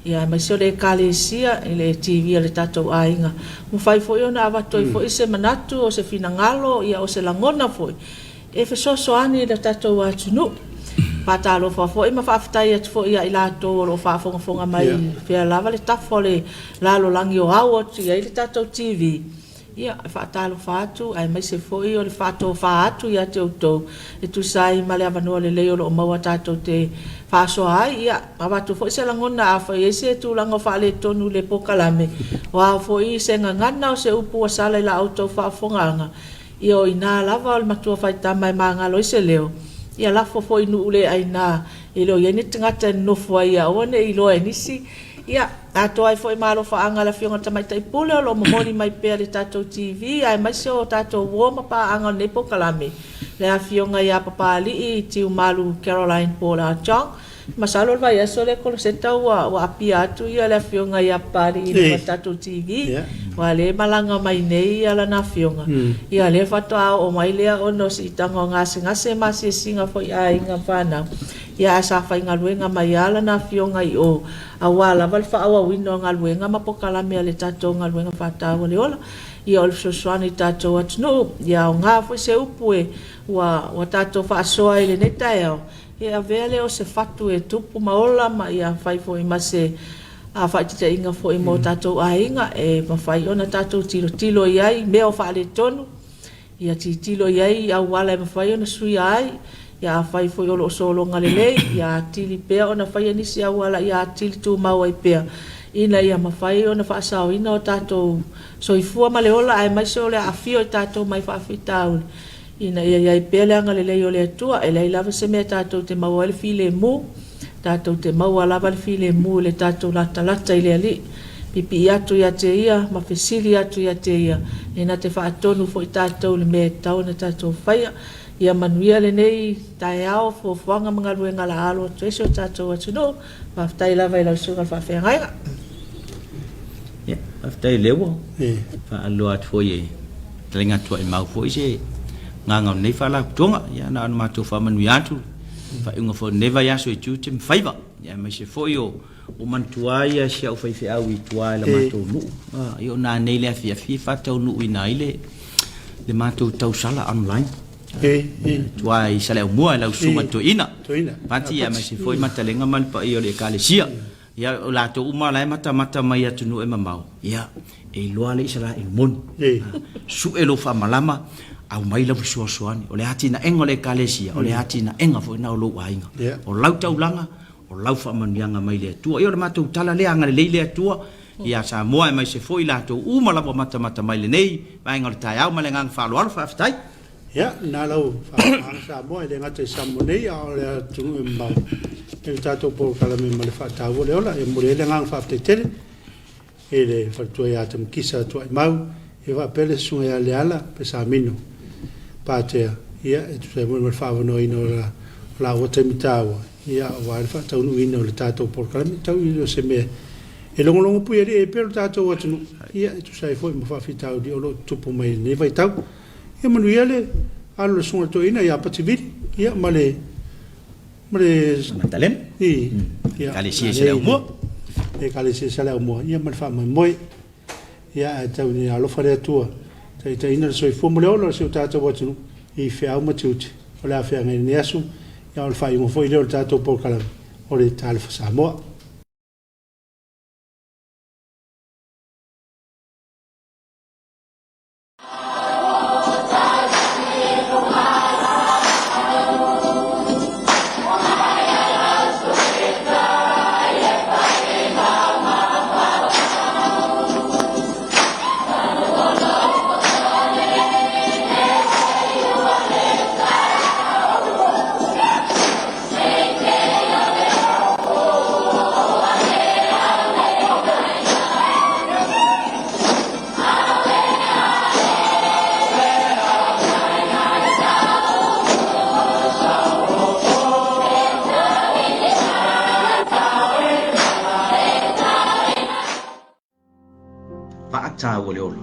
ia aemaise o le Ekalesia i le TV a le tatou aiga. Mafai foi ona avatu ai foi se manatu, o se finagalo, ia o se lagona foi e fesoasoani i le tatou atunuu. Faatalofa foi ma faafetai atu foi ia i latou o lo o faafogafoga mai i fea lava le tafa o le lalolagi o ao atu i ai le tatou TV. Ia, e faatalofa atu aemaise foi o le faatofa atu ia te outou e tusa ai ma le avanoa lelei o lo o maua tatou te faasoa ai. Ia, avatu foi se lagona afai e i ai se tulaga o faaletonu i le polokalame, o a foi se gagana o se upu ua sala i la outou faafofogaaga, ia o i ina lava o le matua faitama e magalo ai se leo, ia lafo foi i nuu le aina e le o i ai ni tagata e nonofo ai ia aua ne i iloa e nisi. Ia, atoa ai foi ma alofaaga a le Afioga i le Tamaitai Pule o lo o momoli mai pea i le tatou TV aemaise o tatou uo ma paaga o lenei polokalame, le Afioga ia Papalii Tiumalu Caroline Paul Archong. Masalo o le vaiaso lea Koloseta ua ua apia atu ia le Afioga ia Papalii i luga o le tatou TV, aua o lea e malaga mai nei ia lana afioga. Ia lea faatoa oo mai lea ona o siitaga o gasegase ma asiasiga foi a aiga ma fanau. Ia ae sa faigaluega mai lava lana afioga i o aua lava le faaauauina o galuega ma polokalame a le tatou galuega faataua le ola. Ia o le fesoasoani i tatou atunuu. Ia aoga foi se upu e ua ua tatou faasoa ai i lenei taeao, e avea lea o se fatu e tupu ma ola ma ia fai foi ma se faaitaitaiga foi mo tatou aiga e mafai ona tatou tilotilo i ai i mea o faaletonu. Ia tilotilo i ai i auala e mafai ona suia ai. Ia afai foi o lo o sologa lelei, ia atili pea ona faia nisi auala ia atili tumau ai pea, ina ia mafai ona faasaoina o tatou soifua ma le ola aemaise o le aafia o i tatou mai faafitauli, ina ia i ai pea le agalelei o le Atua. E leai lava se mea tatou te maua ai le filemu. Tatou te maua lava le filemu i le tatou latalata i le Alii. Pipii atu ia te Ia ma fesili atu ia te Ia, e na te faatonu foi tatou i le mea e tatau ona tatou faia. Ia manuia lenei taeao, fuafuaga ma galuega o le a alo atu ai si o tatou atunuu. Faafetai lava i lau Susuga i le Faafeagaiga. Ia, faafetai o lea ua faaloa atu foi e Fetalaiga Tuaimau foi se agaga o lenei Faalapotopotoga. Ia, na ona matou faamanuia atu le faaiuga foi o lenei vaiaso i tiute ma faiva, ia aemaise foi o ua manatua ai ia si au faifeau i tua i le matou nuu. Ia o nanei le afiafi e faataunuuina ai le le matou tausala online. Tua i Saleaaumua i lau susuga Toeaina. Pati aemaise foi Matalega ma le paia o le Ekalesia. Ia, o latou uma la e matamata mai i atunuu e mamao, ia, e iloa le Isaraelu moni. Sue lou faamalama, aumai lau fesoasoani. O le atinaega o le Ekalesia, o le atinaega foi lena o lou aiga. O lau taulaga, o lau faamanuiaga mai le Atua. Ia, o le matou tala lea, agalelei le Atua ia Samoa aemaise foi i latou uma lava ua matamata mai i lenei vaega o le taeao. Ma le agaga faaaloalo, faafetai. Ia, lena lau faafofoga Samoa, e le gata i Samoa nei, a o le atunuu e mamao i le tatou polokalame ma le faataua le ola. E momoli ai le agaga faafetai tele i le faletua ia Tamikisa Tuaimau, ia faapea le susuga ia Leala Pesamino Patea, ia, e tusa ai foi ma le faaavanoaina o la laua taimi taua, ia, aua le faataunuuina o le tatou polokalame. Tau i o se mea e logologo puialii ai pea lo tatou atunuu, ia, e tusa ai foi ma faafitauli o lo o tutupu mai i lenei vaitau. Ia manuia le alo o le Susuga i le Toeaina ia Pativili, ia ma le ma le Matalena. I, ia, Ekalesia i Saleaumua. Ekalesia i Saleaumua, ia ma le faamoemoe. Ia ae tau ina alofa le Atua, taitaiina le soifua ma le ola o si o tatou atunuu i feau ma tiute o le a feagai i lenei aso, ia o le faaiuga foi lea o le tatou polokalame o le Talofa Samoa. Paʻa tāua le ola.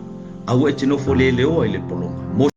Aua e te nofo leleoa i le pologa.